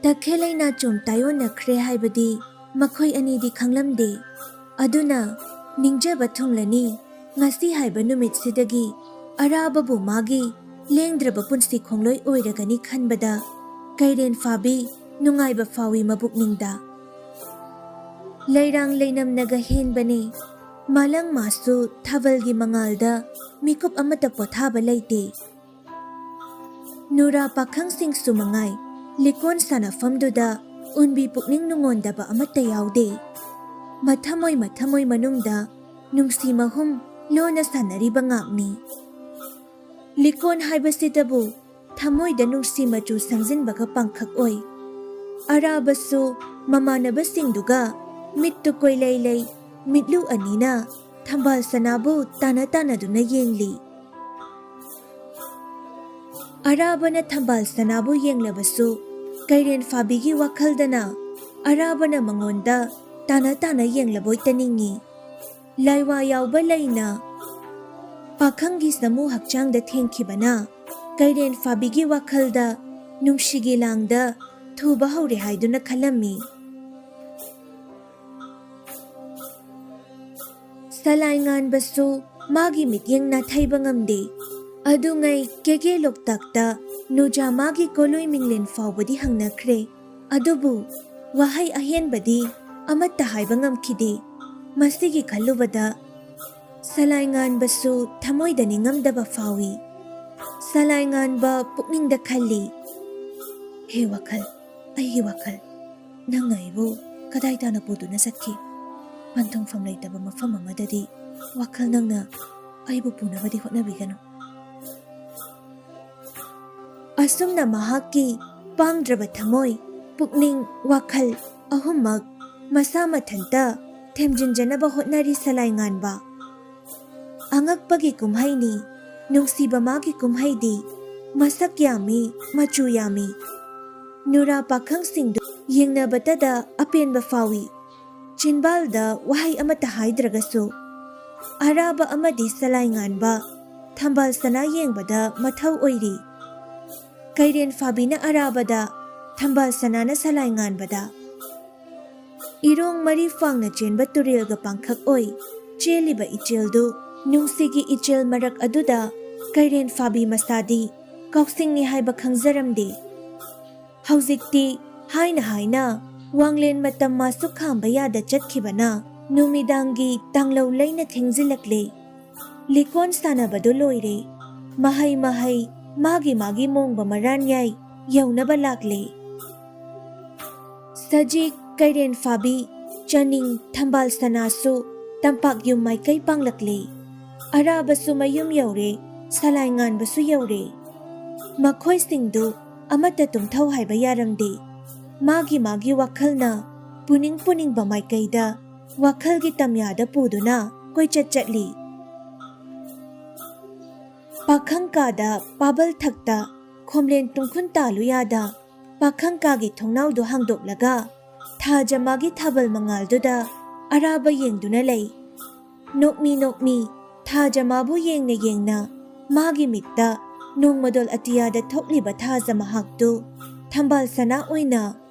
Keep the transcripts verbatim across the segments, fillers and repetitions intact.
ꯇꯈꯦꯜ ꯂꯩꯅꯥꯆꯣꯝ ꯇꯥꯏꯑꯣꯟꯅꯈ꯭ꯔꯦ ꯍꯥꯏꯕꯗꯤ ꯃꯈꯣꯏ ꯑꯅꯤꯗꯤ ꯈꯪꯂꯝꯗꯦ꯫ ꯑꯗꯨꯅ ꯅꯤꯡꯖꯕ ꯊꯨꯡꯂꯅꯤ, ꯉꯁꯤ ꯍꯥꯏꯕ ꯅꯨꯃꯤꯠꯁꯤꯗꯒꯤ ꯑꯔꯥꯕꯕꯨ ꯃꯥꯒꯤ ꯂꯦꯡꯗ꯭ꯔꯕ ꯄꯨꯟꯁꯤ ꯈꯣꯡꯂꯣꯏ ꯑꯣꯏꯔꯒꯅꯤ ꯈꯟꯕꯗ ꯀꯩꯔꯦꯟ ꯐꯥꯕꯤ ꯅꯨꯡꯉꯥꯏꯕ ꯐꯥꯎꯏ ꯃꯕꯨꯛꯅꯤꯡꯗ꯫ ꯂꯩꯔꯥꯡ ꯂꯩꯅꯝꯅꯒ ꯍꯦꯟꯕꯅꯦ꯫ ꯃꯥꯂꯪ ꯃꯥꯁꯨ ꯊꯥꯕꯜꯒꯤ ꯃꯉꯥꯜꯗ ꯃꯤꯀꯨꯞ ꯑꯃꯠꯇ ꯄꯣꯊꯥꯕ ꯂꯩꯇꯦ꯫ ꯅꯨꯔꯥ ꯄꯥꯈꯪꯁꯤꯡꯁꯨ ꯃꯉꯥꯏ, ꯂꯤꯀꯣꯟ ꯁꯥꯟꯅꯐꯝꯗꯨꯗ ꯎꯟꯕꯤ ꯄꯨꯛꯅꯤꯡ ꯅꯨꯡꯉꯣꯟꯗꯕ ꯑꯃꯠꯇ ꯌꯥꯎꯗꯦ꯫ ꯃꯊꯃꯣꯏ ꯃꯊꯃꯣꯏ ꯃꯅꯨꯡꯗ ꯅꯨꯡꯁꯤ ꯃꯍꯨꯝ ꯂꯣꯟꯅ ꯁꯥꯟꯅꯔꯤꯕ ꯉꯥꯛꯅꯤ꯫ ꯂꯤꯀꯣꯟ ꯍꯥꯏꯕꯁꯤꯗꯕꯨ ꯊꯃꯣꯏꯗ ꯅꯨꯡꯁꯤ ꯃꯆꯨ ꯁꯪꯖꯤꯟꯕꯒ ꯄꯥꯡꯈꯛ ꯑꯣꯏ꯫ ꯑꯔꯥꯕꯁꯨ ꯃꯃꯥꯟꯅꯕꯁꯤꯡꯗꯨꯒ ꯃꯤꯠꯇꯨ ꯀꯣꯏꯂꯩ ꯂꯩ, ꯃꯤꯠꯂꯨ ꯑꯅꯤꯅ ꯊꯝꯕꯥꯜ ꯁꯅꯥꯕꯨ ꯇꯥꯟꯅ ꯇꯥꯟꯅꯗꯨꯅ ꯌꯦꯡꯂꯤ꯫ ꯑꯔꯥꯕꯅ ꯊꯝꯕꯥꯜ ꯁꯅꯥꯕꯨ ꯌꯦꯡꯂꯕꯁꯨ ꯀꯩꯔꯦꯟ ꯐꯥꯕꯤꯒꯤ ꯋꯥꯈꯜꯗꯅ ꯑꯔꯥꯕꯅ ꯃꯉꯣꯟꯗ ꯇꯥꯟꯅ ꯇꯥꯟꯅ ꯌꯦꯡꯂꯕꯣꯏꯇ ꯅꯤꯡꯏ꯫ ꯂꯥꯏꯋꯥ ꯌꯥꯎꯕ ꯂꯩꯅ ꯄꯥꯈꯪꯒꯤ ꯁꯥꯃꯨ ꯍꯛꯆꯥꯡꯗ ꯊꯦꯡꯈꯤꯕꯅ ꯀꯩꯔꯦꯟ ꯐꯥꯕꯤꯒꯤ ꯋꯥꯈꯜꯗ ꯅꯨꯡꯁꯤꯒꯤ ꯂꯥꯡꯗ ꯊꯨꯕ ꯍꯧꯔꯦ ꯍꯥꯏꯗꯨꯅ ꯈꯜꯂꯝꯃꯤ꯫ ꯁꯂꯥꯏ ꯉꯥꯟꯕꯁꯨ ꯃꯥꯒꯤ ꯃꯤꯠꯌꯦꯡ ꯅꯥꯊꯩꯕ ꯉꯝꯗꯦ꯫ ꯑꯗꯨꯉꯩ ꯀꯦꯒꯦ ꯂꯣꯛꯇꯥꯛꯇ ꯅꯨꯖꯥ ꯃꯥꯒꯤ ꯀꯣꯂꯣꯏ ꯃꯤꯡꯂꯦꯟ ꯐꯥꯎꯕꯗꯤ ꯍꯪꯅꯈ꯭ꯔꯦ꯫ ꯑꯗꯨꯕꯨ ꯋꯥꯍꯩ ꯑꯍꯦꯟꯕꯗꯤ ꯑꯃꯠꯇ ꯍꯥꯏꯕ ꯉꯝꯈꯤꯗꯦ꯫ ꯃꯁꯤꯒꯤ ꯈꯜꯂꯨꯕꯗ ꯁꯂꯥꯏ ꯉꯥꯟꯕꯁꯨ ꯊꯃꯣꯏꯗ ꯅꯤꯡꯉꯝꯗꯕ ꯐꯥꯎꯏ꯫ ꯁꯂꯥꯏ ꯉꯥꯟꯕ ꯄꯨꯛꯅꯤꯡꯗ ꯈꯜꯂꯤ, "ꯍꯦ ꯋꯥꯈꯜ, ꯑꯩꯒꯤ ꯋꯥꯈꯜ, ꯅꯪꯅ ꯑꯩꯕꯨ ꯀꯗꯥꯏ ꯇꯥꯅ ꯄꯨꯗꯨꯅ ꯆꯠꯈꯤ? ꯄꯟꯊꯨꯡꯐꯝ ꯂꯩꯇꯕ ꯃꯐꯝ ꯑꯃꯗꯗꯤ ꯋꯥꯈꯜ ꯅꯪꯅ ꯑꯩꯕꯨ ꯄꯨꯅꯕꯗꯤ ꯍꯣꯠꯅꯕꯤꯒꯅꯨ꯫" ꯑꯁꯨꯝꯅ ꯃꯍꯥꯛꯀꯤ ꯄꯥꯡꯗ꯭ꯔꯕ ꯊꯃꯣꯏ, ꯄꯨꯛꯅꯤꯡ, ꯋꯥꯈꯜ ꯑꯍꯨꯝꯃꯛ ꯃꯁꯥ ꯃꯊꯟꯇ ꯊꯦꯝꯖꯤꯟꯖꯅꯕ ꯍꯣꯠꯅꯔꯤ ꯁꯂꯥꯏ ꯉꯥꯟꯕ꯫ ꯑꯉꯛꯄꯒꯤ ꯀꯨꯝꯍꯩꯅꯤ꯫ ꯅꯨꯡꯁꯤꯕ ꯃꯥꯒꯤ ꯀꯨꯝꯍꯩꯗꯤ ꯃꯁꯛ ꯌꯥꯝꯃꯤ, ꯃꯆꯨ ꯌꯥꯝꯃꯤ꯫ ꯅꯨꯔꯥ ꯄꯥꯈꯪꯁꯤꯡꯗꯨ ꯌꯦꯡꯅꯕꯇꯗ ꯑꯄꯦꯟꯕ ꯐꯥꯎꯏ꯫ ꯆꯤꯟꯕꯥꯜꯗ ꯋꯥꯍꯩ ꯑꯃꯠꯇ ꯍꯥꯏꯗ꯭ꯔꯒꯁꯨ, ꯑꯔꯥꯕ ꯑꯃꯗꯤ ꯁꯂꯥꯏ ꯉꯥꯟꯕ ꯊꯝꯕꯥꯜ ꯁꯅꯥ ꯌꯦꯡꯕꯗ ꯃꯊꯧ ꯑꯣꯏꯔꯤ꯫ ꯀꯩꯔꯦꯟ ꯐꯥꯕꯤꯅ ꯑꯔꯥꯕꯗ ꯊꯝꯕꯥꯜ ꯁꯅꯥꯅ ꯁꯂꯥꯏ ꯉꯥꯟꯕꯗ꯫ ꯏꯔꯣꯡ ꯃꯔꯤ ꯐꯥꯡꯅ ꯆꯦꯟꯕ ꯇꯨꯔꯦꯜꯒ ꯄꯥꯡꯈꯛ ꯑꯣꯏ ꯆꯦꯜꯂꯤꯕ ꯏꯆꯦꯜꯗꯨ, ꯅꯨꯡꯁꯤꯒꯤ ꯏꯆꯦꯜ ꯃꯔꯛ ꯑꯗꯨꯗ ꯀꯩꯔꯦꯟ ꯐꯥꯕꯤ ꯃꯁꯥꯗꯤ ꯀꯥꯎꯁꯤꯡꯅꯤ ꯍꯥꯏꯕ ꯈꯪꯖꯔꯝꯗꯦ꯫ ꯍꯧꯖꯤꯛꯇꯤ ꯍꯥꯏꯅ ꯍꯥꯏꯅ ꯋꯥꯡꯂꯦꯟ ꯃꯇꯝ ꯃꯥꯁꯨ ꯈꯥꯝꯕ ꯌꯥꯗ ꯆꯠꯈꯤꯕꯅ ꯅꯨꯃꯤꯗꯥꯡꯒꯤ ꯇꯥꯡꯂꯧ ꯂꯩꯅ ꯊꯦꯡꯖꯤꯜꯂꯛꯂꯦ꯫ ꯂꯤꯀꯣꯟ ꯁꯥꯟꯅꯕꯗꯨ ꯂꯣꯏꯔꯦ꯫ ꯃꯍꯩ ꯃꯍꯩ ꯃꯥꯒꯤ ꯃꯥꯒꯤ ꯃꯣꯡꯕ ꯃꯔꯥꯟ ꯌꯥꯏ ꯌꯧꯅꯕ ꯂꯥꯛꯂꯦ꯫ ꯁꯖꯤꯛ, ꯀꯩꯔꯦꯟ ꯐꯥꯕꯤ, ꯆꯅꯤꯡ, ꯊꯝꯕꯥꯜ ꯁꯅꯥꯁꯨ ꯇꯝꯄꯥꯛ ꯌꯨꯝ ꯃꯥꯏꯀꯩ ꯄꯥꯡꯂꯛꯂꯦ꯫ ꯑꯔꯥꯕꯁꯨ ꯃꯌꯨꯝ ꯌꯧꯔꯦ, ꯁꯂꯥꯏ ꯉꯥꯟꯕꯁꯨ ꯌꯧꯔꯦ꯫ ꯃꯈꯣꯏꯁꯤꯡꯗꯨ ꯑꯃꯠꯇ ꯇꯨꯝꯊꯧ ꯍꯥꯏꯕ ꯌꯥꯔꯝꯗꯦ꯫ ꯃꯥꯒꯤ ꯃꯥꯒꯤ ꯋꯥꯈꯜꯅ ꯄꯨꯅꯤꯡ ꯄꯨꯅꯤꯡꯕ ꯃꯥꯏꯀꯩꯗ ꯋꯥꯈꯜꯒꯤ ꯇꯝꯌꯥꯗ ꯄꯨꯗꯨꯅ ꯀꯣꯏꯆꯠ ꯆꯠꯂꯤ꯫ ꯄꯥꯈꯪ ꯀꯥꯗ ꯄꯥꯕꯜ ꯊꯛꯇ ꯈꯣꯝꯂꯦꯟ ꯇꯨꯡꯈꯨꯟ ꯇꯥꯂꯨ ꯌꯥꯗ ꯄꯥꯈꯪ ꯀꯥꯒꯤ ꯊꯣꯡꯅꯥꯎꯗꯨ ꯍꯥꯡꯗꯣꯛꯂꯒ ꯊꯥꯖꯃꯥꯒꯤ ꯊꯥꯕꯜ ꯃꯉꯥꯜꯗꯨꯗ ꯑꯔꯥꯕ ꯌꯦꯡꯗꯨꯅ ꯂꯩ꯫ ꯅꯣꯛꯃꯤ ꯅꯣꯛꯃꯤ ꯊꯥꯖꯃꯥꯕꯨ ꯌꯦꯡꯅ ꯌꯦꯡꯅ ꯃꯥꯒꯤ ꯃꯤꯠꯇ ꯅꯣꯡꯃꯗꯣꯜ ꯑꯇꯤꯌꯥꯗ ꯊꯣꯛꯂꯤꯕ ꯊꯥꯖ ꯃꯍꯥꯛꯇꯨ ꯊꯝꯕꯥꯜ ꯁꯅꯥ ꯑꯣꯏꯅ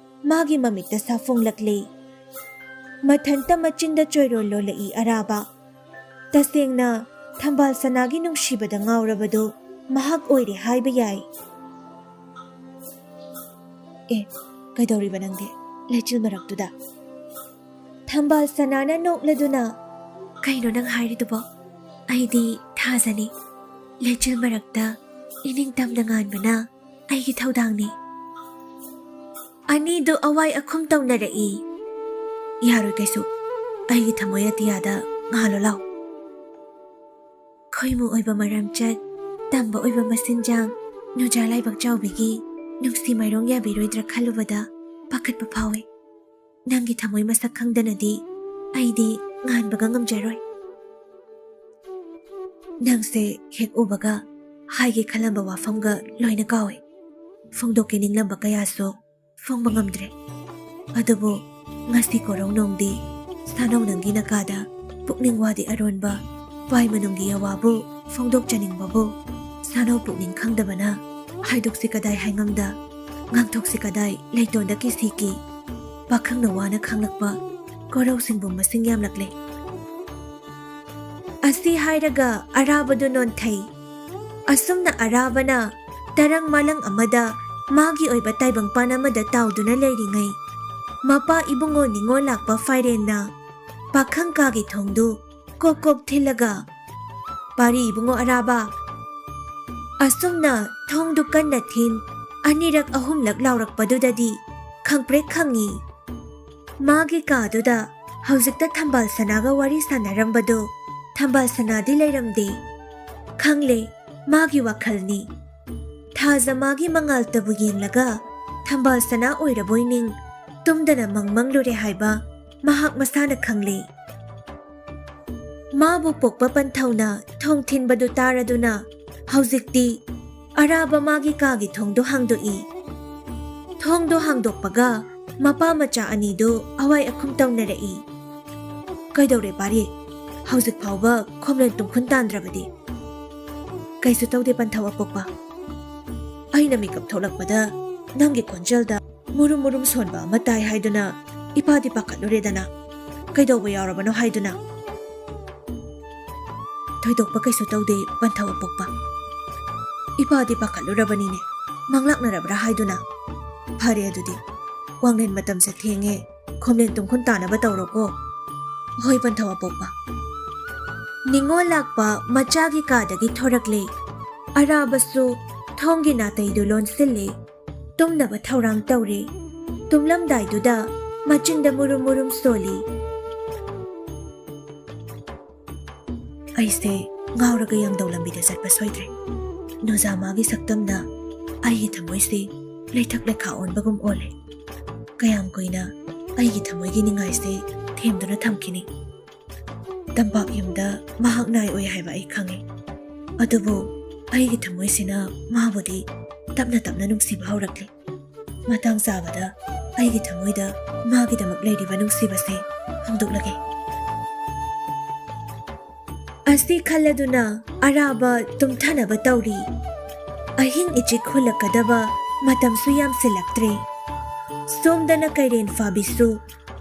ꯃꯥꯒꯤ ꯃꯃꯤꯠꯇ ꯁꯥꯐꯣꯡꯂꯛꯂꯦ꯫ ꯃꯊꯟꯇ ꯃꯆꯤꯟꯗ ꯆꯣꯏꯔꯣꯜ ꯂꯣꯜꯂꯛꯏ ꯑꯔꯥꯕ꯫ ꯇꯁꯦꯡꯅ ꯊꯝꯕꯥꯜ ꯁꯅꯥꯒꯤ ꯅꯨꯡꯁꯤꯕꯗ ꯉꯥꯎꯔꯕꯗꯨ ꯃꯍꯥꯛ ꯑꯣꯏꯔꯦ ꯍꯥꯏꯕ ꯌꯥꯏ꯫ ꯑꯦ, ꯀꯩꯗꯧꯔꯤꯕ ꯅꯪꯗꯤ ꯂꯩꯆꯤꯜ ꯃꯔꯛꯇꯨꯗ? ꯊꯝꯕꯥꯜ ꯁꯅꯥꯅ ꯅꯣꯛꯂꯗꯨꯅ, "ꯀꯩꯅꯣ ꯅꯪ ꯍꯥꯏꯔꯤꯗꯨꯕꯣ? ꯑꯩꯗꯤ ꯊꯥꯖꯅꯤ꯫ ꯂꯩꯆꯤꯜ ꯃꯔꯛꯇ ꯏꯅꯤꯡꯇꯝꯅ ꯉꯥꯟꯕꯅ ꯑꯩꯒꯤ ꯊꯧꯗꯥꯡꯅꯤ꯫" ꯑꯅꯤꯗꯨ ꯑꯋꯥꯏ ꯑꯈꯨꯝ ꯇꯧꯅꯔꯛꯏ꯫ "ꯌꯥꯔꯣꯏ ꯀꯩꯁꯨ, ꯑꯩꯒꯤ ꯊꯃꯣꯏ ꯑꯇꯤꯌꯥꯗ ꯉꯥꯜꯂꯣ ꯂꯥꯎ꯫" ꯈꯣꯏꯃꯨ ꯑꯣꯏꯕ ꯃꯔꯝꯆꯠ, ꯇꯝꯕ ꯑꯣꯏꯕ ꯃꯁꯤꯟꯖꯥꯡ, ꯅꯨꯖꯥ ꯂꯥꯏꯕꯛ ꯆꯥꯎꯕꯤꯒꯤ ꯅꯨꯡꯁꯤ ꯃꯥꯏꯔꯣꯡ ꯌꯥꯕꯤꯔꯣꯏꯗ꯭ꯔꯥ ꯈꯜꯂꯨꯕꯗ ꯄꯥꯈꯠꯄ ꯐꯥꯎꯏ꯫ ꯅꯪꯒꯤ ꯊꯃꯣꯏ ꯃꯁꯛ ꯈꯪꯗꯅꯗꯤ ꯑꯩꯗꯤ ꯉꯥꯟꯕꯒ ꯉꯝꯖꯔꯣꯏ꯫ ꯅꯪꯁꯦ ꯍꯦꯛ ꯎꯕꯒ ꯍꯥꯏꯒꯦ ꯈꯜꯂꯝꯕ ꯋꯥꯐꯝꯒ ꯂꯣꯏꯅ ꯀꯥꯎꯏ꯫ ꯐꯣꯡꯗꯣꯛꯀꯦ ꯅꯤꯡꯂꯝꯕ ꯀꯌꯥꯁꯨ ꯐꯣꯡꯕ ꯉꯝꯗ꯭ꯔꯦ꯫ ꯑꯗꯨꯕꯨ ꯉꯁꯤ ꯀꯣꯔꯧ ꯅꯣꯡꯗꯤ ꯁꯥꯅꯧ ꯅꯪꯒꯤ ꯅꯀꯥꯗ ꯄꯨꯛꯅꯤꯡ ꯋꯥꯗꯤ ꯑꯔꯣꯟꯕ, ꯄꯥꯏ ꯃꯅꯨꯡꯒꯤ ꯑꯋꯥꯕꯨ ꯐꯣꯡꯗꯣꯛꯆꯅꯤꯡꯕꯕꯨ ꯁꯥꯅꯧ ꯄꯨꯛꯅꯤꯡ ꯈꯪꯗꯕꯅ ꯍꯥꯏꯗꯣꯛꯁꯤ ꯀꯗꯥꯏ ꯍꯥꯏꯉꯝꯗ ꯉꯥꯡꯊꯣꯛꯁꯤ ꯀꯗꯥꯏ ꯂꯩꯇꯣꯟꯗ ꯀꯤꯁꯤ ꯀꯤ꯫ ꯄꯥꯈꯪꯅ ꯋꯥꯅ ꯈꯥꯡꯂꯛꯄ ꯀꯣꯔꯧꯁꯤꯡꯕꯨ ꯃꯁꯤꯡ ꯌꯥꯝꯂꯛꯂꯦ꯫ ꯑꯁꯤ ꯍꯥꯏꯔꯒ ꯑꯔꯥꯕꯗꯨ ꯅꯣꯟꯊꯩ꯫ ꯑꯁꯨꯝꯅ ꯑꯔꯥꯕꯅ ꯇꯔꯪ ꯃꯥꯂꯪ ꯑꯃꯗ ꯃꯥꯒꯤ ꯑꯣꯏꯕ ꯇꯥꯏꯕꯪꯄꯥꯟ ꯑꯃꯗ ꯇꯥꯎꯗꯨꯅ ꯂꯩꯔꯤꯉꯩ, ꯃꯄꯥ ꯏꯕꯨꯡꯉꯣ ꯅꯤꯉꯣꯜ ꯂꯥꯛꯄ ꯐꯥꯏꯔꯦꯟꯅ ꯄꯥꯈꯪ ꯀꯥꯒꯤ ꯊꯣꯡꯗꯨ ꯀꯣꯛ ꯀꯣꯛ ꯊꯤꯜꯂꯒ, "ꯄꯥꯔꯤ ꯏꯕꯨꯡꯉꯣ ꯑꯔꯥꯕ!" ꯑꯁꯨꯝꯅ ꯊꯣꯡꯗꯨ ꯀꯟꯅ ꯊꯤꯟ ꯑꯅꯤꯔꯛ ꯑꯍꯨꯝꯂꯛ ꯂꯥꯎꯔꯛꯄꯗꯨꯗꯗꯤ ꯈꯪꯄ꯭ꯔꯦꯛ ꯈꯪꯉꯤ꯫ ꯃꯥꯒꯤ ꯀꯥꯗꯨꯗ ꯍꯧꯖꯤꯛꯇ ꯊꯝꯕꯥꯜ ꯁꯅꯥꯒ ꯋꯥꯔꯤ ꯁꯥꯟꯅꯔꯝꯕꯗꯨ ꯊꯝꯕꯥꯜ ꯁꯅꯥꯗꯤ ꯂꯩꯔꯝꯗꯦ꯫ ꯈꯪꯂꯦ, ꯃꯥꯒꯤ ꯋꯥꯈꯜꯅꯤ꯫ ꯊꯥꯖ ꯃꯥꯒꯤ ꯃꯉꯥꯜꯇꯕꯨ ꯌꯦꯡꯂꯒ ꯊꯝꯕꯥꯜ ꯁꯅꯥ ꯑꯣꯏꯔꯕꯣꯏ ꯅꯤꯡ ꯇꯨꯝꯗꯅ ꯃꯪ ꯃꯪꯂꯨꯔꯦ ꯍꯥꯏꯕ ꯃꯍꯥꯛ ꯃꯁꯥꯅ ꯈꯪꯂꯦ꯫ ꯃꯥꯕꯨ ꯄꯣꯛꯄ ꯄꯟꯊꯧꯅ ꯊꯣꯡ ꯊꯤꯟꯕꯗꯨ ꯇꯥꯔꯗꯨꯅ ꯍꯧꯖꯤꯛꯇꯤ ꯑꯔꯥꯕ ꯃꯥꯒꯤ ꯀꯥꯒꯤ ꯊꯣꯡꯗꯨ ꯍꯥꯡꯗꯣꯛꯏ꯫ ꯊꯣꯡꯗꯨ ꯍꯥꯡꯗꯣꯛꯄꯒ ꯃꯄꯥ ꯃꯆꯥ ꯑꯅꯤꯗꯨ ꯑꯋꯥꯏ ꯑꯈꯨꯝ ꯇꯧꯅꯔꯛꯏ꯫ "ꯀꯩꯗꯧꯔꯦ ꯄꯥꯔꯤ? ꯍꯧꯖꯤꯛ ꯐꯥꯎꯕ ꯈꯣꯝꯂꯦꯟ ꯇꯨꯝꯈꯨꯟ ꯇꯥꯟꯗ꯭ꯔꯕꯗꯤ?" "ꯀꯩꯁꯨ ꯇꯧꯗꯦ ꯄꯟꯊꯧ ꯑꯄꯣꯛꯄ꯫ ꯑꯩꯅ ꯃꯤꯀꯞ ꯊꯣꯛꯂꯛꯄꯗ ꯅꯪꯒꯤ ꯈꯣꯟꯖꯦꯜꯗ ꯃꯨꯔꯨꯝ ꯃꯨꯔꯨꯝ ꯁꯣꯟꯕ ꯑꯃ ꯇꯥꯏ ꯍꯥꯏꯗꯨꯅ ꯏꯄꯥꯗꯤ ꯄꯥꯈꯠꯂꯨꯔꯦꯗꯅ꯫ ꯀꯩꯗꯧꯕ ꯌꯥꯎꯔꯕꯅꯣ ꯍꯥꯏꯗꯨꯅ?" "ꯊꯣꯏꯗꯣꯛꯄ ꯀꯩꯁꯨ ꯇꯧꯗꯦ ꯄꯟꯊꯧ ꯑꯄꯣꯛꯄ꯫ ꯏꯄꯥꯗꯤ ꯄꯥꯈꯠꯂꯨꯔꯕꯅꯤꯅꯦ, ꯃꯪꯂꯥꯛꯅꯔꯕ꯭ꯔꯥ ꯍꯥꯏꯗꯨꯅ꯫ ꯐꯔꯦ ꯑꯗꯨꯗꯤ, ꯋꯥꯡꯂꯦꯟ ꯃꯇꯝꯁꯦ ꯊꯦꯡꯉꯦ, ꯈꯣꯝꯂꯦꯟ ꯇꯨꯝꯈꯨꯟ ꯇꯥꯅꯕ ꯇꯧꯔꯣꯀꯣ꯫" "ꯍꯣꯏ ꯄꯟꯊꯧ ꯑꯄꯣꯛꯄ꯫" ꯅꯤꯉꯣꯜ ꯂꯥꯛꯄ ꯃꯆꯥꯒꯤ ꯀꯥꯗꯒꯤ ꯊꯣꯔꯛꯂꯦ꯫ ꯑꯔꯥꯕꯁꯨ ꯊꯣꯡꯒꯤ ꯅꯥꯇꯩꯗꯨ ꯂꯣꯟꯁꯤꯜꯂꯦ꯫ ꯇꯨꯝꯅꯕ ꯊꯧꯔꯥꯡ ꯇꯧꯔꯦ꯫ ꯇꯨꯝꯂꯝꯗꯥꯏꯗꯨꯗ ꯃꯆꯤꯟꯗ ꯃꯨꯔꯨꯝ ꯃꯨꯔꯨꯝ ꯁꯣꯜꯂꯤ꯫ ꯑꯩꯁꯦ ꯉꯥꯎꯔꯒ ꯌꯥꯡꯗꯧ ꯂꯝꯕꯤꯗ ꯆꯠꯄ ꯁꯣꯏꯗ꯭ꯔꯦ꯫ ꯅꯣꯖꯥꯃꯥꯒꯤ ꯁꯛꯇꯝꯅ ꯑꯩꯒꯤ ꯊꯃꯣꯏꯁꯦ ꯂꯩꯊꯛ ꯂꯩꯈꯥ ꯑꯣꯟꯕꯒꯨꯝ ꯑꯣꯜꯂꯦ꯫ ꯀꯌꯥꯝ ꯀꯨꯏꯅ ꯑꯩꯒꯤ ꯊꯃꯣꯏꯒꯤ ꯅꯤꯡꯉꯥꯏꯁꯦ ꯊꯦꯝꯗꯨꯅ ꯊꯝꯈꯤꯅꯤ? ꯇꯝꯄꯥꯛ ꯌꯨꯝꯗ ꯃꯍꯥꯛ ꯅꯥꯏ ꯑꯣꯏ ꯍꯥꯏꯕ ꯑꯩ ꯈꯪꯉꯤ꯫ ꯑꯗꯨꯕꯨ ꯑꯩꯒꯤ ꯊꯃꯣꯏꯁꯤꯅ ꯃꯥꯕꯨꯗꯤ ꯇꯞꯅ ꯇꯞꯅ ꯅꯨꯡꯁꯤꯕ ꯍꯧꯔꯛꯂꯤ꯫ ꯃꯇꯥꯡ ꯆꯥꯕꯗ ꯑꯩꯒꯤ ꯊꯃꯣꯏꯗ ꯃꯥꯒꯤꯗꯃꯛ ꯂꯩꯔꯤꯕ ꯅꯨꯡꯁꯤꯕꯁꯦ ꯐꯣꯡꯗꯣꯛꯂꯒꯦ꯫ ꯑꯁꯤ ꯈꯜꯂꯗꯨꯅ ꯑꯔꯥꯕ ꯇꯨꯝꯊꯅꯕ ꯇꯧꯔꯤ꯫ ꯑꯍꯤꯡ ꯏꯆꯤꯛ ꯍꯨꯜꯂꯛꯀꯗꯕ ꯃꯇꯝꯁꯨ ꯌꯥꯝꯁꯤꯜꯂꯛꯇ꯭ꯔꯦ꯫ ꯁꯣꯝꯗꯅ ꯀꯩꯔꯦꯟ ꯐꯥꯕꯤꯁꯨ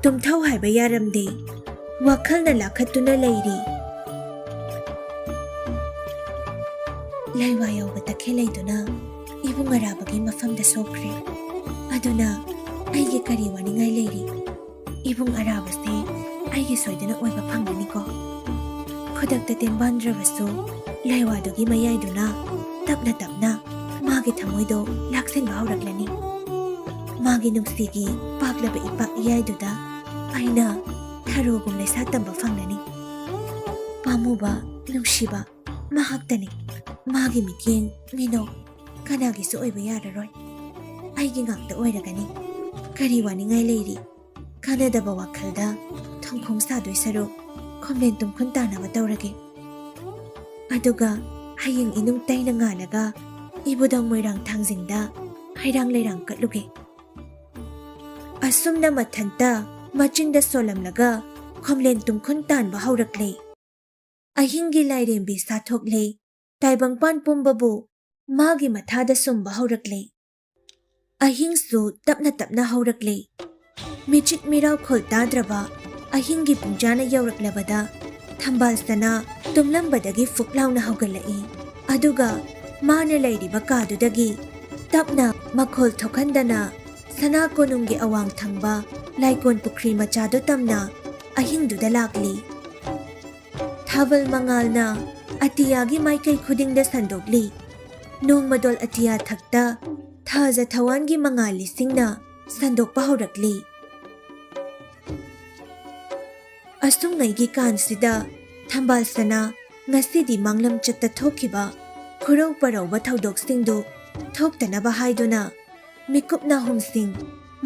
ꯇꯨꯝꯊꯧ ꯍꯥꯏꯕ ꯌꯥꯔꯝꯗꯦ꯫ ꯋꯥꯈꯜꯅ ꯂꯥꯈꯠꯇꯨꯅ ꯂꯩꯔꯤ꯫ ꯂꯥꯏꯋꯥ ꯌꯧꯕ ꯇꯈꯦꯜ ꯂꯩꯗꯨꯅ ꯏꯕꯨꯡ ꯑꯔꯥꯕꯒꯤ ꯃꯐꯝꯗ ꯁꯣꯛꯈ꯭ꯔꯦ꯫ ꯑꯗꯨꯅ ꯑꯩꯒꯤ ꯀꯔꯤ ꯋꯥꯅꯤꯡꯉꯥꯏ ꯂꯩꯔꯤ? ꯏꯕꯨꯡ ꯑꯔꯥꯕꯁꯦ ꯑꯩꯒꯤ ꯁꯣꯏꯗꯅ ꯑꯣꯏꯕ ꯐꯪꯒꯅꯤꯀꯣ꯫ ꯈꯨꯗꯛꯇ ꯇꯦꯟꯕꯥꯟꯗ꯭ꯔꯕꯁꯨ ꯂꯥꯏꯋꯥꯗꯨꯒꯤ ꯃꯌꯥꯏꯗꯨꯅ ꯇꯞꯅ ꯇꯞꯅ ꯃꯥꯒꯤ ꯊꯃꯣꯏꯗꯣ ꯂꯥꯛꯁꯤꯟꯕ ꯍꯧꯔꯛꯂꯅꯤ꯫ ꯃꯥꯒꯤ ꯅꯨꯡꯁꯤꯒꯤ ꯄꯥꯛꯂꯕ ꯏꯄꯥꯛ ꯏꯌꯥꯏꯗꯨꯗ ꯑꯩꯅ ꯊꯔꯣꯒꯨꯝ ꯂꯩꯁꯥ ꯇꯝꯕ ꯐꯪꯂꯅꯤ꯫ ꯄꯥꯝꯃꯨꯕ, ꯅꯨꯡꯁꯤꯕ, ꯃꯍꯥꯛꯇꯅꯤ꯫ ꯃꯥꯒꯤ ꯃꯤꯠꯌꯦꯡ, ꯃꯤꯅꯣꯛ ꯀꯅꯥꯒꯤꯁꯨ ꯑꯣꯏꯕ ꯌꯥꯔꯔꯣꯏ꯫ ꯑꯩꯒꯤ ꯉꯥꯛꯇ ꯑꯣꯏꯔꯒꯅꯤ꯫ ꯀꯔꯤ ꯋꯥꯅꯤꯡꯉꯥꯏ ꯂꯩꯔꯤ? ꯀꯥꯟꯅꯗꯕ ꯋꯥꯈꯜꯗ ꯊꯣꯡꯈꯣꯡ ꯁꯥꯗꯣꯏ ꯁꯔꯨꯛ ꯈꯣꯝꯂꯦꯟ ꯇꯨꯝꯈꯨꯟ ꯇꯥꯅꯕ ꯇꯧꯔꯒꯦ꯫ ꯑꯗꯨꯒ ꯍꯌꯦꯡ ꯏꯅꯨꯡ ꯇꯩꯅ ꯉꯥꯜꯂꯒ ꯏꯕꯨꯙꯧ ꯃꯣꯏꯔꯥꯡ ꯊꯥꯡꯖꯤꯡꯗ ꯍꯩꯔꯥꯡ ꯂꯩꯔꯥꯡ ꯀꯠꯂꯨꯒꯦ꯫ ꯑꯁꯨꯝꯅ ꯃꯊꯟꯇ ꯃꯆꯤꯟꯗ ꯁꯣꯜꯂꯝꯂꯒ ꯈꯣꯝꯂꯦꯟ ꯇꯨꯝꯈꯨꯟ ꯇꯥꯟꯕ ꯍꯧꯔꯛꯂꯦ꯫ ꯑꯍꯤꯡꯒꯤ ꯂꯥꯏꯔꯦꯝꯕꯤ ꯁꯥꯊꯣꯛꯂꯦ꯫ ꯇꯥꯏꯕꯪꯄꯥꯟ ꯄꯨꯝꯕꯕꯨ ꯃꯥꯒꯤ ꯃꯊꯥꯗ ꯁꯨꯝꯕ ꯍꯧꯔꯛꯂꯦ꯫ ꯑꯍꯤꯡꯁꯨ ꯇꯞꯅ ꯇꯞꯅ ꯍꯧꯔꯛꯂꯦ꯫ ꯃꯤꯆꯤꯛ ꯃꯤꯔꯥꯎꯈꯣꯜ ꯇꯥꯗ꯭ꯔꯕ ꯑꯍꯤꯡꯒꯤ ꯄꯨꯡꯖꯥꯅ ꯌꯧꯔꯛꯂꯕꯗ ꯊꯝꯕꯥꯜ ꯁꯅꯥ ꯇꯨꯝꯂꯝꯕꯗꯒꯤ ꯐꯨꯛ ꯂꯥꯎꯅ ꯍꯧꯒꯠꯂꯛꯏ꯫ ꯑꯗꯨꯒ ꯃꯥꯅ ꯂꯩꯔꯤꯕ ꯀꯥꯗꯨꯗꯒꯤ ꯇꯞꯅ ꯃꯈꯣꯜ ꯊꯣꯛꯍꯟꯗꯅ ꯁꯅꯥ ꯀꯣꯅꯨꯡꯒꯤ ꯑꯋꯥꯡ ꯊꯪꯕ ꯂꯥꯏꯀꯣꯟ ꯄꯨꯈ꯭ꯔꯤ ꯃꯆꯥꯗꯨ ꯇꯝꯅ ꯑꯍꯤꯡꯗꯨꯗ ꯂꯥꯛꯂꯤ꯫ ꯊꯥꯕꯜ ꯃꯉꯥꯜꯅ ꯑꯇꯤꯌꯥꯒꯤ ꯃꯥꯏꯀꯩ ꯈꯨꯗꯤꯡꯗ ꯁꯟꯗꯣꯛꯂꯤ꯫ ꯅꯣꯡꯃꯗꯣꯜ ꯑꯇꯤꯌꯥ ꯊꯛꯇ ꯊꯥꯖ ꯊꯋꯥꯟꯒꯤ ꯃꯉꯥꯜ ꯂꯤꯁꯤꯡꯅ ꯁꯟꯗꯣꯛꯄ ꯍꯧꯔꯛꯂꯤ꯫ ꯑꯁꯨꯡꯉꯩꯒꯤ ꯀꯥꯟꯁꯤꯗ ꯊꯝꯕꯥꯜ ꯁꯅꯥ ꯉꯁꯤꯗꯤ ꯃꯥꯡꯂꯝꯆꯠꯇ ꯊꯣꯛꯈꯤꯕ ꯈꯨꯔꯧ ꯄꯔꯧꯕ ꯊꯧꯗꯣꯛꯁꯤꯡꯗꯨ ꯊꯣꯛꯇꯅꯕ ꯍꯥꯏꯗꯨꯅ ꯃꯤꯀꯨꯞ ꯅꯥꯍꯨꯝꯁꯤꯡ,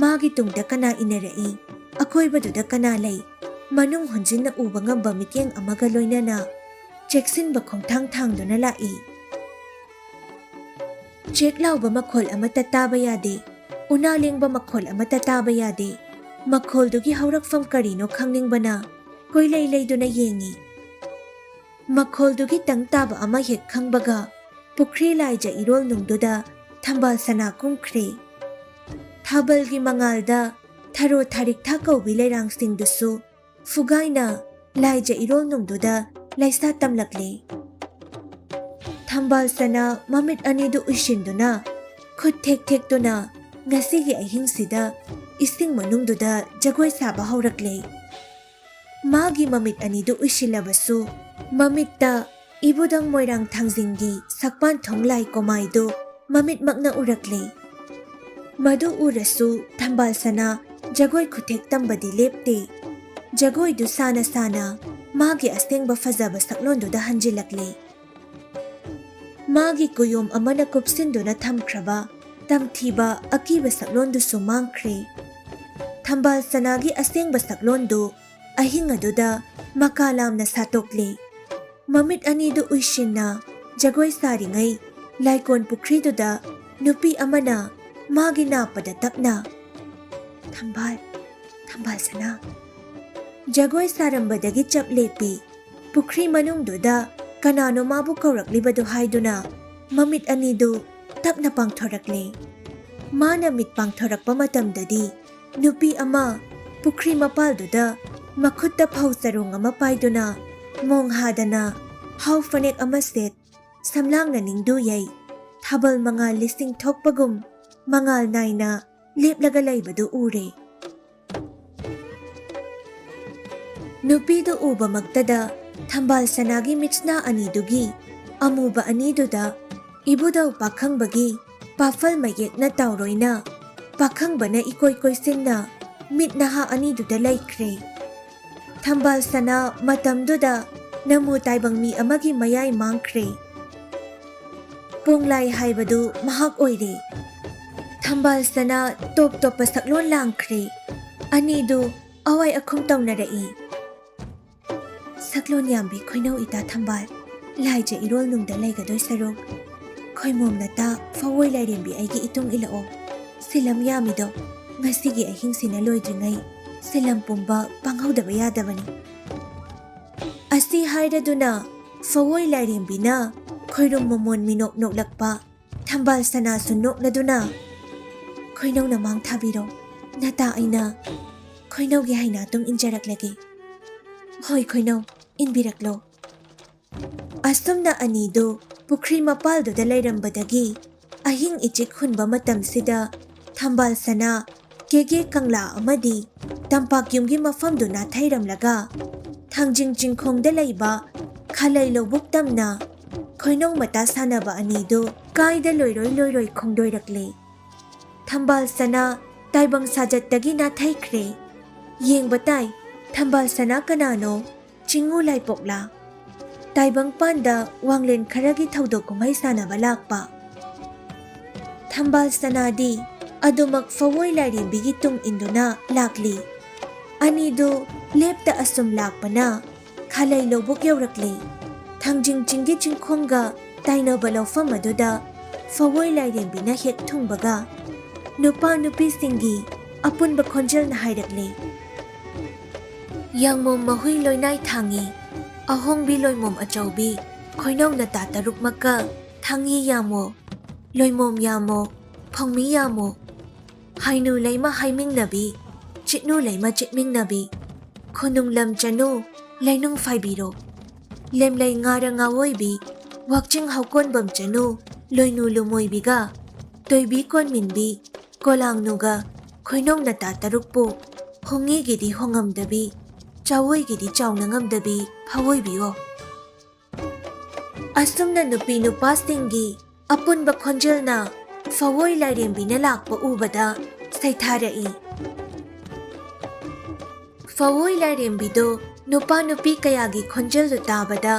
ꯃꯥꯒꯤ ꯇꯨꯡꯗ ꯀꯅꯥ ꯏꯟꯅꯔꯛꯏ, ꯑꯀꯣꯏꯕꯗꯨꯗ ꯀꯅꯥ ꯂꯩ, ꯃꯅꯨꯡ ꯍꯟꯖꯤꯟꯅ ꯎꯕ ꯉꯝꯕ ꯃꯤꯠꯌꯦꯡ ꯑꯃꯒ ꯂꯣꯏꯅꯅ ꯆꯦꯛꯁꯤꯟꯕ ꯈꯣꯡꯊꯥꯡ ꯊꯥꯡꯗꯨꯅ ꯂꯥꯛꯏ꯫ ꯆꯦꯛ ꯂꯥꯎꯕ ꯃꯈꯣꯜ ꯑꯃꯠꯇ ꯇꯥꯕ ꯌꯥꯗꯦ, ꯎꯅꯥ ꯂꯦꯡꯕ ꯃꯈꯣꯜ ꯑꯃꯠꯇ ꯇꯥꯕ ꯌꯥꯗꯦ꯫ ꯃꯈꯣꯜꯗꯨꯒꯤ ꯍꯧꯔꯛꯐꯝ ꯀꯔꯤꯅꯣ ꯈꯪꯅꯤꯡꯕꯅ ꯀꯣꯏꯂꯩ ꯂꯩꯗꯨꯅ ꯌꯦꯡꯏ꯫ ꯃꯈꯣꯜꯗꯨꯒꯤ ꯇꯪ ꯇꯥꯕ ꯑꯃ ꯍꯦꯛ ꯈꯪꯕꯒ ꯄꯨꯈ꯭ꯔꯤ ꯂꯥꯏꯖ ꯏꯔꯣꯜ ꯅꯨꯡꯗꯨꯗ ꯊꯝꯕꯥꯜ ꯁꯅꯥ ꯀꯨꯝꯈ꯭ꯔꯦ꯫ ꯊꯥꯕꯜꯒꯤ ꯃꯉꯥꯜꯗ ꯊꯔꯣ ꯊꯥꯔꯤꯛꯊꯥ ꯀꯧꯕꯤ ꯂꯩꯔꯥꯡꯁꯤꯡꯗꯨꯁꯨ ꯐꯨꯒꯥꯏꯅ ꯂꯥꯏꯖ ꯏꯔꯣꯜ ꯅꯨꯡꯗꯨꯗ ꯂꯩꯁꯥ ꯇꯝꯂꯛꯂꯦ꯫ ꯊꯝꯕꯥꯜ ꯁꯅꯥ ꯃꯃꯤꯠ ꯑꯅꯤꯗꯨ ꯎꯏꯁꯤꯟꯗꯨꯅ ꯈꯨꯠ ꯊꯦꯛ ꯊꯦꯛꯇꯨꯅ ꯉꯁꯤꯒꯤ ꯑꯍꯤꯡꯁꯤꯗ ꯏꯁꯤꯡ ꯃꯅꯨꯡꯗꯨꯗ ꯖꯒꯣꯏ ꯁꯥꯕ ꯍꯧꯔꯛꯂꯦ꯫ ꯃꯥꯒꯤ ꯃꯃꯤꯠ ꯑꯅꯤꯗꯨ ꯎꯏꯁꯤꯜꯂꯕꯁꯨ ꯃꯃꯤꯠꯇ ꯏꯕꯨꯙꯧ ꯃꯣꯏꯔꯥꯡ ꯊꯥꯡꯖꯤꯡꯒꯤ ꯁꯛꯄꯥꯟ ꯊꯣꯡ ꯂꯥꯏ ꯀꯣꯃꯥꯏꯗꯨ ꯃꯃꯤꯠꯃꯛꯅ ꯎꯔꯛꯂꯦ꯫ ꯃꯗꯨ ꯎꯔꯁꯨ ꯊꯝꯕꯥꯜ ꯁꯅꯥ ꯖꯒꯣꯏ ꯈꯨꯊꯦꯛ ꯇꯝꯕꯗꯤ ꯂꯦꯞꯇꯦ꯫ ꯖꯒꯣꯏꯗꯨ ꯁꯥꯅ ꯁꯥꯅ ꯃꯥꯒꯤ ꯑꯁꯦꯡꯕ ꯐꯖꯕ ꯁꯛꯂꯣꯟꯗꯨꯗ ꯍꯟꯖꯤꯜꯂꯛꯂꯦ꯫ ꯃꯥꯒꯤ ꯀꯨꯌꯣꯝ ꯑꯃꯅ ꯀꯨꯞꯁꯤꯟꯗꯨꯅ ꯊꯝꯈ꯭ꯔꯕ ꯇꯝꯊꯤꯕ ꯑꯀꯤꯕ ꯁꯛꯂꯣꯟꯗꯨꯁꯨ ꯃꯥꯡꯈ꯭ꯔꯦ꯫ ꯊꯝꯕꯥꯜ ꯁꯅꯥꯒꯤ ꯑꯁꯦꯡꯕ ꯁꯛꯂꯣꯟꯗꯨ ꯑꯍꯤꯡ ꯑꯗꯨꯗ ꯃꯀꯥ ꯂꯥꯝꯅ ꯁꯥꯠꯇꯣꯛꯂꯦ꯫ ꯃꯃꯤꯠ ꯑꯅꯤꯗꯨ ꯎꯏꯁꯤꯟꯅ ꯖꯒꯣꯏ ꯁꯥꯔꯤꯉꯩ ꯂꯥꯏꯀꯣꯟ ꯄꯨꯈ꯭ꯔꯤꯗꯨꯗ ꯅꯨꯄꯤ ꯑꯃꯅ ꯃꯥꯒꯤ ꯅꯥꯞꯄꯗ ꯇꯞꯅ, "ꯊꯝꯕꯥꯜ, ꯊꯝꯕꯥꯜ ꯁꯅꯥ!" ꯖꯒꯣꯏ ꯁꯥꯔꯝꯕꯗꯒꯤ ꯆꯞ ꯂꯦꯞꯄꯤ꯫ ꯄꯨꯈ꯭ꯔꯤ ꯃꯅꯨꯡꯗꯨꯗ ꯀꯅꯥꯅꯣ ꯃꯥꯕꯨ ꯀꯧꯔꯛꯂꯤꯕꯗꯨ ꯍꯥꯏꯗꯨꯅ ꯃꯃꯤꯠ ꯑꯅꯤꯗꯨ ꯇꯞꯅ ꯄꯥꯡꯊꯣꯔꯛꯂꯦ꯫ ꯃꯥꯅ ꯃꯤꯠ ꯄꯥꯡꯊꯣꯔꯛꯄ ꯃꯇꯝꯗꯗꯤ ꯅꯨꯄꯤ ꯑꯃ ꯄꯨꯈ꯭ꯔꯤ ꯃꯄꯥꯜꯗꯨꯗ ꯃꯈꯨꯠꯇ ꯐꯧ ꯆꯔꯣꯡ ꯑꯃ ꯄꯥꯏꯗꯨꯅ ꯃꯣꯡ ꯍꯥꯗꯅ ꯍꯥꯎ ꯐꯅꯦꯛ ꯑꯃ ꯁꯦꯠ, ꯁꯝꯂꯥꯡꯅ ꯅꯤꯡꯗꯨ ꯌꯩ, ꯊꯥꯕꯜ ꯃꯉꯥꯜ ꯂꯤꯁꯤꯡ ꯊꯣꯛꯄꯒꯨꯝ ꯃꯉꯥꯜ ꯅꯥꯏꯅ ꯂꯦꯞꯂꯒ ꯂꯩꯕꯗꯨ ꯎꯔꯦ꯫ ꯅꯨꯄꯤꯗꯨ ꯎꯕꯃꯛꯇꯗ ꯊꯝꯕꯥꯜ ꯁꯅꯥꯒꯤ ꯃꯤꯠꯁꯅꯥ ꯑꯅꯤꯗꯨꯒꯤ ꯑꯃꯨꯕ ꯑꯅꯤꯗꯨꯗ ꯏꯕꯨꯙꯧ ꯄꯥꯈꯪꯕꯒꯤ ꯄꯥꯐꯜ ꯃꯌꯦꯛꯅ ꯇꯥꯎꯔꯣꯏꯅ ꯄꯥꯈꯪꯕꯅ ꯏꯀꯣꯏ ꯀꯣꯏꯁꯤꯟꯅ ꯃꯤꯠ ꯅꯍꯥ ꯑꯅꯤꯗꯨꯗ ꯂꯩꯈ꯭ꯔꯦ꯫ ꯊꯝꯕꯥꯜ ꯁꯅꯥ ꯃꯇꯝꯗꯨꯗ ꯅꯃꯨ ꯇꯥꯏꯕꯪ ꯃꯤ ꯑꯃꯒꯤ ꯃꯌꯥꯏ ꯃꯥꯡꯈ꯭ꯔꯦ꯫ ꯄꯣꯡꯂꯥꯏ ꯍꯥꯏꯕꯗꯨ ꯃꯍꯥꯛ ꯑꯣꯏꯔꯦ꯫ ꯊꯝꯕꯥꯜ ꯁꯅꯥ ꯇꯣꯞ ꯇꯣꯞꯄ ꯁꯛꯂꯣꯟ ꯂꯥꯡꯈ꯭ꯔꯦ꯫ ꯑꯅꯤꯗꯨ ꯑꯋꯥꯏ ꯑꯈꯨꯝ ꯇꯧꯅꯔꯛꯏ꯫ ꯁꯛꯂꯣꯟ ꯌꯥꯝꯕꯤ ꯈꯣꯏꯅꯧ ꯏꯇꯥ ꯊꯝꯕꯥꯜ, ꯂꯥꯏꯖ ꯏꯔꯣꯜ ꯅꯨꯡꯗ ꯂꯩꯒꯗꯣꯏ ꯁꯔꯨꯛ, ꯈꯣꯏꯃꯣꯝ ꯅꯇꯥ ꯐꯋꯣꯏ ꯂꯥꯏꯔꯦꯝꯕꯤ ꯑꯩꯒꯤ ꯏꯇꯨꯡ ꯏꯜꯂꯛꯑꯣ꯫ ꯁꯤꯂꯝ ꯌꯥꯝꯃꯤꯗꯣ ꯉꯁꯤꯒꯤ ꯑꯍꯤꯡꯁꯤꯅ ꯂꯣꯏꯗ꯭ꯔꯤꯉꯩ ꯁꯤꯂꯝ ꯄꯨꯝꯕ ꯄꯥꯡꯍꯧꯗꯕ ꯌꯥꯗꯕꯅꯤ꯫ ꯑꯁꯤ ꯍꯥꯏꯔꯗꯨꯅ ꯐꯋꯣꯏ ꯂꯥꯏꯔꯦꯝꯕꯤꯅ ꯈꯣꯏꯔꯨꯝ ꯃꯃꯣꯟ ꯃꯤꯅꯣꯛ ꯅꯣꯛꯂꯛꯄ ꯊꯝꯕꯥꯜ ꯁꯅꯥꯁꯨ ꯅꯣꯛꯂꯗꯨꯅ, "ꯈꯣꯏꯅꯧꯅ ꯃꯥꯡ ꯊꯥꯕꯤꯔꯣ, ꯅꯇꯥ ꯑꯩꯅ ꯈꯣꯏꯅꯧꯒꯤ ꯍꯩꯅꯥꯇꯨꯡ ꯏꯟꯖꯔꯛꯂꯒꯦ꯫ ꯍꯣꯏ ꯈꯣꯏꯅꯧ, ꯏꯟꯕꯤꯔꯛꯂꯣ"꯫ ꯑꯁꯨꯝꯅ ꯑꯅꯤꯗꯨ ꯄꯨꯈ꯭ꯔꯤ ꯃꯄꯥꯜꯗꯨꯗ ꯂꯩꯔꯝꯕꯗꯒꯤ ꯑꯍꯤꯡ ꯏꯆꯤꯛ ꯍꯨꯟꯕ ꯃꯇꯝꯁꯤꯗ ꯊꯝꯕꯥꯜ ꯁꯅꯥ ꯀꯦꯒꯦ ꯀꯪꯂꯥ ꯑꯃꯗꯤ ꯇꯝꯄꯥꯛ ꯌꯨꯝꯒꯤ ꯃꯐꯝꯗꯨ ꯅꯥꯊꯩꯔꯝꯂꯒ ꯊꯥꯡꯖꯤꯡ ꯆꯤꯡꯈꯣꯡꯗ ꯂꯩꯕ ꯈꯥꯂꯩ ꯂꯧꯕꯨꯛ ꯇꯝꯅ ꯈꯣꯏꯅꯧ ꯃꯇꯥ ꯁꯥꯟꯅꯕ ꯑꯅꯤꯗꯨ ꯀꯥꯏꯗ ꯂꯣꯏꯔꯣꯏ ꯂꯣꯏꯔꯣꯏ ꯈꯣꯡꯗꯣꯏꯔꯛꯂꯦ꯫ ꯊꯝꯕꯥꯜ ꯁꯅꯥ ꯇꯥꯏꯕꯪ ꯁꯥꯖꯠꯇꯒꯤ ꯅꯥꯊꯩꯈ꯭ꯔꯦ꯫ ꯌꯦꯡꯕ ꯇꯥꯏ, ꯊꯝꯕꯥꯜ ꯁꯅꯥ ꯀꯅꯥꯅꯣ? ꯆꯤꯡꯉꯨ ꯂꯥꯏꯄꯣꯛꯂꯥ? ꯇꯥꯏꯕꯪ ꯄꯥꯟꯗ ꯋꯥꯡꯂꯦꯟ ꯈꯔꯒꯤ ꯊꯧꯗꯣꯛ ꯀꯨꯝꯍꯩ ꯁꯥꯟꯅꯕ ꯂꯥꯛꯄ꯫ ꯊꯝꯕꯥꯜ ꯁꯅꯥꯗꯤ ꯑꯗꯨꯃꯛ ꯐꯋꯣꯏ ꯂꯥꯏꯔꯦꯝꯕꯤꯒꯤ ꯇꯨꯡ ꯏꯟꯗꯨꯅ ꯂꯥꯛꯂꯤ꯫ ꯑꯅꯤꯗꯨ ꯂꯦꯞꯇ ꯑꯁꯨꯝ ꯂꯥꯛꯄꯅ ꯈꯥꯂꯩ ꯂꯧꯕꯨꯛ ꯌꯧꯔꯛꯂꯦ꯫ ꯊꯥꯡꯖꯤꯡ ꯆꯤꯡꯒꯤ ꯆꯤꯡꯈꯣꯡꯒ ꯇꯥꯏꯅꯕ ꯂꯧꯐꯝ ꯑꯗꯨꯗ ꯐꯋꯣꯏ ꯂꯥꯏꯔꯦꯝꯕꯤꯅ ꯍꯦꯛ ꯊꯨꯡꯕꯒ ꯅꯨꯄꯥ ꯅꯨꯄꯤꯁꯤꯡꯒꯤ ꯑꯄꯨꯟꯕ ꯈꯣꯟꯖꯦꯜꯅ ꯍꯥꯏꯔꯛꯂꯦ, "ꯌꯥꯡꯃꯣꯝ ꯃꯍꯨꯏ ꯂꯣꯏꯅꯥꯏ ꯊꯥꯡꯉꯤ, ꯑꯍꯣꯡꯕꯤ ꯂꯣꯏꯃꯣꯝ ꯑꯆꯧꯕꯤ, ꯈꯣꯏꯅꯧ ꯅꯇꯥ ꯇꯔꯨꯛꯃꯛꯀ ꯊꯥꯡꯉꯤ ꯌꯥꯝꯃꯣ, ꯂꯣꯏꯃꯣꯝ ꯌꯥꯝꯃꯣ, ꯐꯧꯃꯤ ꯌꯥꯝꯃꯣ, ꯍꯥꯏꯅꯨ ꯂꯩꯃ ꯍꯥꯏꯃꯤꯡꯅꯕꯤ, ꯆꯤꯠꯅꯨ ꯂꯩꯃ ꯆꯤꯠꯃꯤꯡꯅꯕꯤ, ꯈꯨꯅꯨꯡ ꯂꯝ ꯆꯅꯨ ꯂꯩꯅꯨꯡ ꯐꯥꯏꯕꯤꯔꯣ, ꯂꯦꯝꯂꯩ ꯉꯥꯔ ꯉꯥꯋꯣꯏꯕꯤ, ꯋꯥꯛꯆꯤꯡ ꯍꯧꯀꯣꯟꯕꯝ ꯆꯅꯨ ꯂꯣꯏꯅꯨ ꯂꯨꯃꯣꯏꯕꯤꯒ, ꯇꯣꯏꯕꯤ ꯀꯣꯟꯃꯤꯟꯕꯤ, ꯀꯣꯂꯥꯡꯅꯨꯒ ꯈꯣꯏꯅꯧ ꯅꯇꯥ ꯇꯔꯨꯛꯄꯨ ꯍꯣꯡꯉꯤꯒꯤꯗꯤ ꯍꯣꯡꯉꯝꯗꯕꯤ, ꯆꯥꯋꯣꯏꯒꯤꯗꯤ ꯆꯥꯎꯅ ꯉꯝꯗꯕꯤ ꯐꯋꯣꯏꯕꯤꯌꯣ"꯫ ꯑꯁꯨꯝꯅ ꯅꯨꯄꯤ ꯅꯨꯄꯥꯁꯤꯡꯒꯤ ꯑꯄꯨꯟꯕ ꯈꯣꯟꯖꯦꯜꯅ ꯐꯋꯣꯏ ꯂꯥꯏꯔꯦꯝꯕꯤꯅ ꯂꯥꯛꯄ ꯎꯕꯗ ꯁꯩꯊꯥꯔꯛꯏ꯫ ꯐꯋꯣꯏ ꯂꯥꯏꯔꯦꯝꯕꯤꯗꯨ ꯅꯨꯄꯥ ꯅꯨꯄꯤ ꯀꯌꯥꯒꯤ ꯈꯣꯟꯖꯦꯜꯗꯨ ꯇꯥꯕꯗ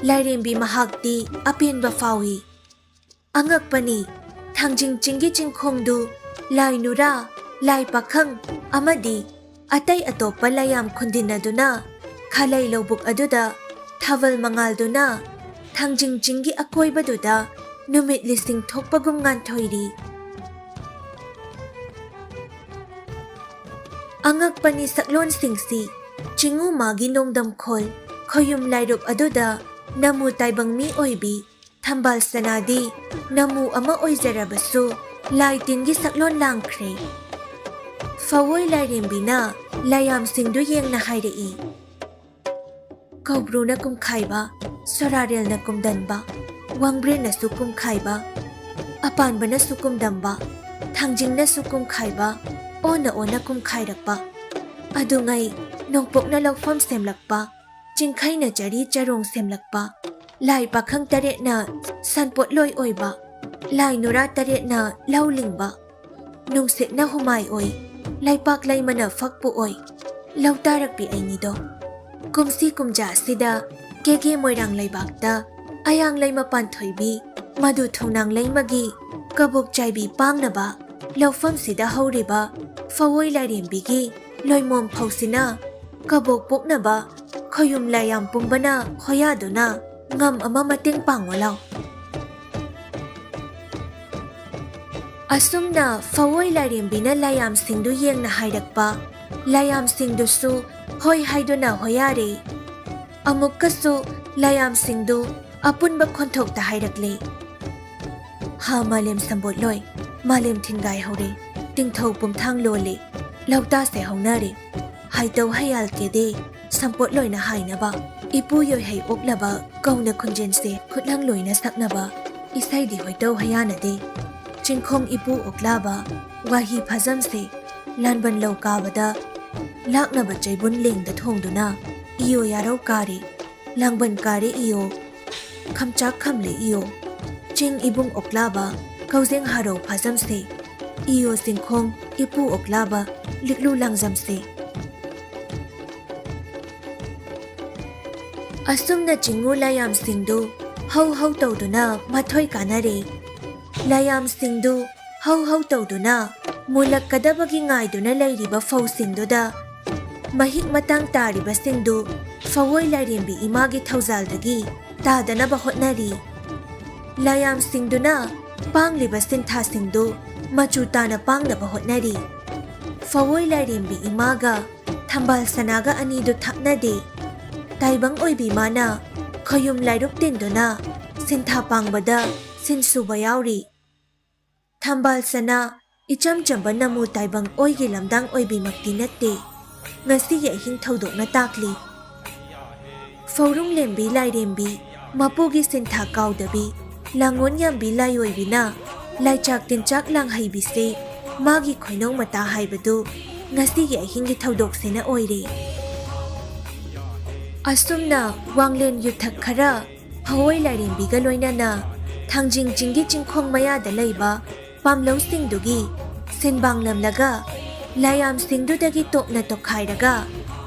ꯂꯥꯏꯔꯦꯝꯕꯤ ꯃꯍꯥꯛꯇꯤ ꯑꯄꯦꯟꯕ ꯐꯥꯎꯏ꯫ ꯑꯉꯛꯄꯅꯤ, ꯊꯥꯡꯖꯤꯡ ꯆꯤꯡꯒꯤ ꯆꯤꯡꯈꯣꯡꯗꯨ ꯂꯥꯏ ꯅꯨꯔꯥ, ꯂꯥꯏ ꯄꯥꯈꯪ ꯑꯃꯗꯤ ꯑꯇꯩ ꯑꯇꯣꯞꯄ ꯂꯥꯏꯌꯥꯝ ꯈꯨꯟꯗꯤꯟꯅꯗꯨꯅ ꯈꯥꯂꯩ ꯂꯧꯕꯨꯛ ꯑꯗꯨꯗ ꯊꯥꯕꯜ ꯃꯉꯥꯜꯗꯨꯅ ꯊꯥꯡꯖꯤꯡ ꯆꯤꯡꯒꯤ ꯑꯀꯣꯏꯕꯗꯨꯗ ꯅꯨꯃꯤꯠ ꯂꯤꯁꯤꯡ ꯊꯣꯛꯄꯒꯨꯝ ꯉꯥꯟꯊꯣꯏꯔꯤ꯫ ꯑꯉꯛꯄꯅꯤ ꯁꯛꯂꯣꯟꯁꯤꯡꯁꯤ, ꯆꯤꯡꯉꯨ ꯃꯥꯒꯤ ꯅꯣꯡꯗꯝꯈꯣꯜ ꯈꯣꯌꯨꯝ ꯂꯥꯏꯔꯨꯞ ꯑꯗꯨꯗ ꯅꯃꯨ ꯇꯥꯏꯕꯪ ꯃꯤ ꯑꯣꯏꯕꯤ ꯊꯝꯕꯥꯜ ꯁꯅꯥꯗꯤ ꯅꯃꯨ ꯑꯃ ꯑꯣꯏꯖꯔꯕꯁꯨ ꯂꯥꯏ ꯇꯤꯟꯒꯤ ꯁꯛꯂꯣꯟ ꯂꯥꯡꯈ꯭ꯔꯦ꯫ ꯐꯋꯣꯏ ꯂꯥꯏꯔꯦꯝꯕꯤꯅ ꯂꯥꯏꯌꯥꯝꯁꯤꯡꯗꯨ ꯌꯦꯡꯅ ꯍꯥꯏꯔꯛꯏ, "ꯀꯧꯕ꯭ꯔꯨꯅ ꯀꯨꯝꯈꯥꯏꯕ, ꯁꯣꯔꯥꯔꯦꯜꯅ ꯀꯨꯝꯗꯟꯕ, ꯋꯥꯡꯕ꯭ꯔꯦꯟꯅꯁꯨ ꯀꯨꯝꯈꯥꯏꯕ, ꯑꯄꯥꯟꯕꯅꯁꯨ ꯀꯨꯝꯗꯝꯕ, ꯊꯥꯡꯖꯤꯡꯅꯁꯨ ꯀꯨꯝꯈꯥꯏꯕ, ꯑꯣꯟꯅ ꯑꯣꯟꯅ ꯀꯨꯝꯈꯥꯏꯔꯛꯄ, ꯑꯗꯨꯉꯩ ꯅꯣꯡꯄꯣꯛꯅ ꯂꯧꯐꯝ ꯁꯦꯝꯂꯛꯄ, ꯆꯤꯡꯈꯩꯅ ꯆꯔꯤ ꯆꯔꯣꯡ ꯁꯦꯝꯂꯛꯄ, ꯂꯥꯏ ꯄꯥꯈꯪ ꯇꯔꯦꯠꯅ ꯁꯟꯄꯣꯠꯂꯣꯏ ꯑꯣꯏꯕ, ꯂꯥꯏ ꯅꯨꯔꯥ ꯇꯔꯦꯠꯅ ꯂꯧ ꯂꯤꯡꯕ, ꯅꯨꯡꯁꯤꯠꯅ ꯍꯨꯃꯥꯏ ꯑꯣꯏ, ꯂꯩꯄꯥꯛ ꯂꯩꯃꯅ ꯐꯛꯄꯨ ꯑꯣꯏ, ꯂꯧꯇꯥꯔꯛꯄꯤ ꯑꯩꯅꯤꯗꯣ꯫ ꯀꯨꯝꯁꯤ ꯀꯨꯝꯖꯥ ꯑꯁꯤꯗ ꯀꯦꯒꯦ ꯃꯣꯏꯔꯥꯡ ꯂꯩꯕꯥꯛꯇ ꯑꯌꯥꯡ ꯂꯩꯃ ꯄꯥꯟꯊꯣꯏꯕꯤ, ꯃꯗꯨ ꯊꯣꯡꯅꯥꯡ ꯂꯩꯃꯒꯤ ꯀꯕꯣꯛ ꯆꯥꯏꯕꯤ ꯄꯥꯡꯅꯕ ꯂꯧꯐꯝꯁꯤꯗ ꯍꯧꯔꯤꯕ ꯐꯋꯣꯏ ꯂꯥꯏꯔꯦꯝꯕꯤꯒꯤ ꯂꯣꯏꯃꯣꯝ ꯐꯧꯁꯤꯅ ꯀꯕꯣꯛ ꯄꯣꯛꯅꯕ ꯈꯣꯌꯨꯝ ꯂꯥꯏꯌꯥꯝ ꯄꯨꯝꯕꯅ ꯈꯣꯌꯥꯗꯨꯅ ꯉꯝ ꯑꯃ ꯃꯇꯦꯡ ꯄꯥꯡꯉꯣ ꯂꯥꯎ꯫" ꯑꯁꯨꯝꯅ ꯐꯋꯣꯏ ꯂꯥꯏꯔꯦꯝꯕꯤꯅ ꯂꯥꯏꯌꯥꯝꯁꯤꯡꯗꯨ ꯌꯦꯡꯅ ꯍꯥꯏꯔꯛꯄ, ꯂꯥꯏꯌꯥꯝꯁꯤꯡꯗꯨꯁꯨ ꯍꯣꯏ ꯍꯥꯏꯗꯨꯅ ꯍꯣꯌꯥꯔꯦ꯫ ꯑꯃꯨꯛꯀꯁꯨ ꯂꯥꯏꯌꯥꯝꯁꯤꯡꯗꯨ ꯑꯄꯨꯟꯕ ꯈꯣꯟꯊꯣꯛꯇ ꯍꯥꯏꯔꯛꯂꯦ, "ꯍꯥ ꯃꯥꯂꯦꯝ ꯁꯝꯕꯣꯠꯂꯣꯏ, ꯃꯥꯂꯦꯝ ꯊꯤꯟꯒꯥꯏ ꯍꯧꯔꯦ, ꯇꯤꯡꯊꯧ ꯄꯨꯝꯊꯥꯡ ꯂꯣꯜꯂꯦ, ꯂꯧꯇꯥꯁꯦ ꯍꯧꯅꯔꯦ, ꯍꯥꯏꯇꯧ ꯍꯌꯥꯜ ꯀꯦꯗꯦ, ꯁꯝꯄꯣꯠꯂꯣꯏꯅ ꯍꯥꯏꯅꯕ, ꯏꯄꯨ ꯌꯣꯏꯍꯩ ꯑꯣꯛꯂꯕ ꯀꯧꯅ ꯈꯨꯟꯖꯦꯟꯁꯦ ꯈꯨꯠꯂꯪ ꯂꯣꯏꯅ ꯁꯛꯅꯕ, ꯏꯁꯩꯗꯤ ꯍꯣꯏꯇꯧ ꯍꯌꯥꯅꯗꯦ, ꯆꯤꯡꯈꯣꯡ ꯏꯄꯨ ꯑꯣꯛꯂꯥꯕ, ꯋꯥꯍꯤ ꯐꯥꯖꯝꯁꯦ, ꯂꯥꯟꯕꯟ ꯂꯧ ꯀꯥꯕꯗ ꯂꯥꯛꯅꯕ ꯆꯩꯕꯨꯟ ꯂꯦꯡꯗ ꯊꯣꯡꯗꯨꯅ ꯏꯌꯣ ꯌꯥꯔꯧ ꯀꯥꯔꯦ, ꯂꯥꯡꯕꯟ ꯀꯥꯔꯦ ꯏꯌꯣ, ꯈꯝꯆꯥꯛ ꯈꯝꯂꯦ ꯏꯌꯣ, ꯆꯤꯡ ꯏꯕꯨꯡ ꯑꯣꯛꯂꯥꯕ, ꯀꯧꯖꯦꯡ ꯍꯥꯔꯧ ꯐꯥꯖꯝꯁꯦ, ꯏꯌꯣ ꯆꯤꯡꯈꯣꯡ ꯏꯄꯨ ꯑꯣꯛꯂꯥꯕ, ꯂꯤꯛꯂꯨ ꯂꯥꯡꯖꯝꯁꯦ꯫" ꯑꯁꯨꯝꯅ ꯆꯤꯡꯉꯨ ꯂꯥꯏꯌꯥꯝꯁꯤꯡꯗꯨ ꯍꯧ ꯍꯧ ꯇꯧꯗꯨꯅ ꯃꯊꯣꯏ ꯀꯥꯟꯅꯔꯦ꯫ ꯂꯥꯏꯌꯥꯝꯁꯤꯡꯗꯨ ꯍꯧ ꯍꯧ ꯇꯧꯗꯨꯅ ꯃꯨꯜꯂꯛꯀꯗꯕꯒꯤ ꯉꯥꯏꯗꯨꯅ ꯂꯩꯔꯤꯕ ꯐꯧꯁꯤꯡꯗꯨꯗ ꯃꯍꯤꯛ ꯃꯇꯥꯡ ꯇꯥꯔꯤꯕꯁꯤꯡꯗꯨ ꯐꯋꯣꯏ ꯂꯥꯏꯔꯦꯝꯕꯤ ꯏꯃꯥꯒꯤ ꯊꯧꯖꯥꯜꯗꯒꯤ ꯇꯥꯗꯅꯕ ꯍꯣꯠꯅꯔꯤ꯫ ꯂꯥꯏꯌꯥꯝꯁꯤꯡꯗꯨꯅ ꯄꯥꯡꯂꯤꯕ ꯁꯤꯟꯊꯥꯁꯤꯡꯗꯨ ꯃꯆꯨ ꯇꯥꯅ ꯄꯥꯡꯅꯕ ꯍꯣꯠꯅꯔꯤ꯫ ꯐꯋꯣꯏ ꯂꯥꯏꯔꯦꯝꯕꯤ ꯏꯃꯥꯒ ꯊꯝꯕꯥꯜ ꯁꯅꯥꯒ ꯑꯅꯤꯗꯨ ꯊꯛꯅꯗꯦ꯫ ꯇꯥꯏꯕꯪ ꯑꯣꯏꯕꯤ ꯃꯥꯅ ꯈꯣꯌꯨꯝ ꯂꯥꯏꯔꯨꯞ ꯇꯤꯟꯗꯨꯅ ꯁꯤꯟꯊꯥ ꯄꯥꯡꯕꯗ ꯁꯤꯟ ꯁꯨꯕ ꯌꯥꯎꯔꯤ꯫ ꯊꯝꯕꯥꯜ ꯁꯅꯥ ꯏꯆꯝ ꯆꯝꯕ ꯅꯃꯨ ꯇꯥꯏꯕꯪ ꯑꯣꯏꯒꯤ ꯂꯝꯗꯥꯡ ꯑꯣꯏꯕꯤꯃꯛꯇꯤ ꯅꯠꯇꯦ꯫ ꯉꯁꯤꯒꯤ ꯑꯍꯤꯡ ꯊꯧꯗꯣꯛꯅ ꯇꯥꯛꯂꯤ꯫ ꯐꯧꯔꯨꯡ ꯂꯦꯝꯕꯤ ꯂꯥꯏꯔꯦꯝꯕꯤ, ꯃꯄꯨꯒꯤ ꯁꯤꯟꯊꯥ ꯀꯥꯎꯗꯕꯤ, ꯂꯥꯡꯒꯣꯟ ꯌꯥꯝꯕꯤ ꯂꯥꯏꯑꯣꯏꯕꯤꯅ ꯂꯥꯏꯆꯥꯛ ꯇꯤꯟꯆꯥꯛ ꯂꯥꯡꯍꯩꯕꯤꯁꯦ ꯃꯥꯒꯤ ꯈꯣꯏꯅꯧ ꯃꯇꯥ ꯍꯥꯏꯕꯗꯨ ꯉꯁꯤꯒꯤ ꯑꯍꯤꯡꯒꯤ ꯊꯧꯗꯣꯛꯁꯤꯅ ꯑꯣꯏꯔꯦ꯫ ꯑꯁꯨꯝꯅ ꯋꯥꯡꯂꯦꯟ ꯌꯨꯊꯛ ꯈꯔ ꯐꯋꯣꯏ ꯂꯥꯏꯔꯦꯝꯕꯤꯒ ꯂꯣꯏꯅꯅ ꯊꯥꯡꯖꯤꯡ ꯆꯤꯡꯒꯤ ꯆꯤꯡꯈꯣꯡ ꯃꯌꯥꯗ ꯂꯩꯕ ꯄꯥꯝꯂꯧꯁꯤꯡꯗꯨꯒꯤ ꯁꯤꯟꯕꯥꯡ ꯂꯝꯂꯒ ꯂꯥꯏꯌꯥꯝꯁꯤꯡꯗꯨꯗꯒꯤ ꯇꯣꯞꯅ ꯇꯣꯈꯥꯏꯔꯒ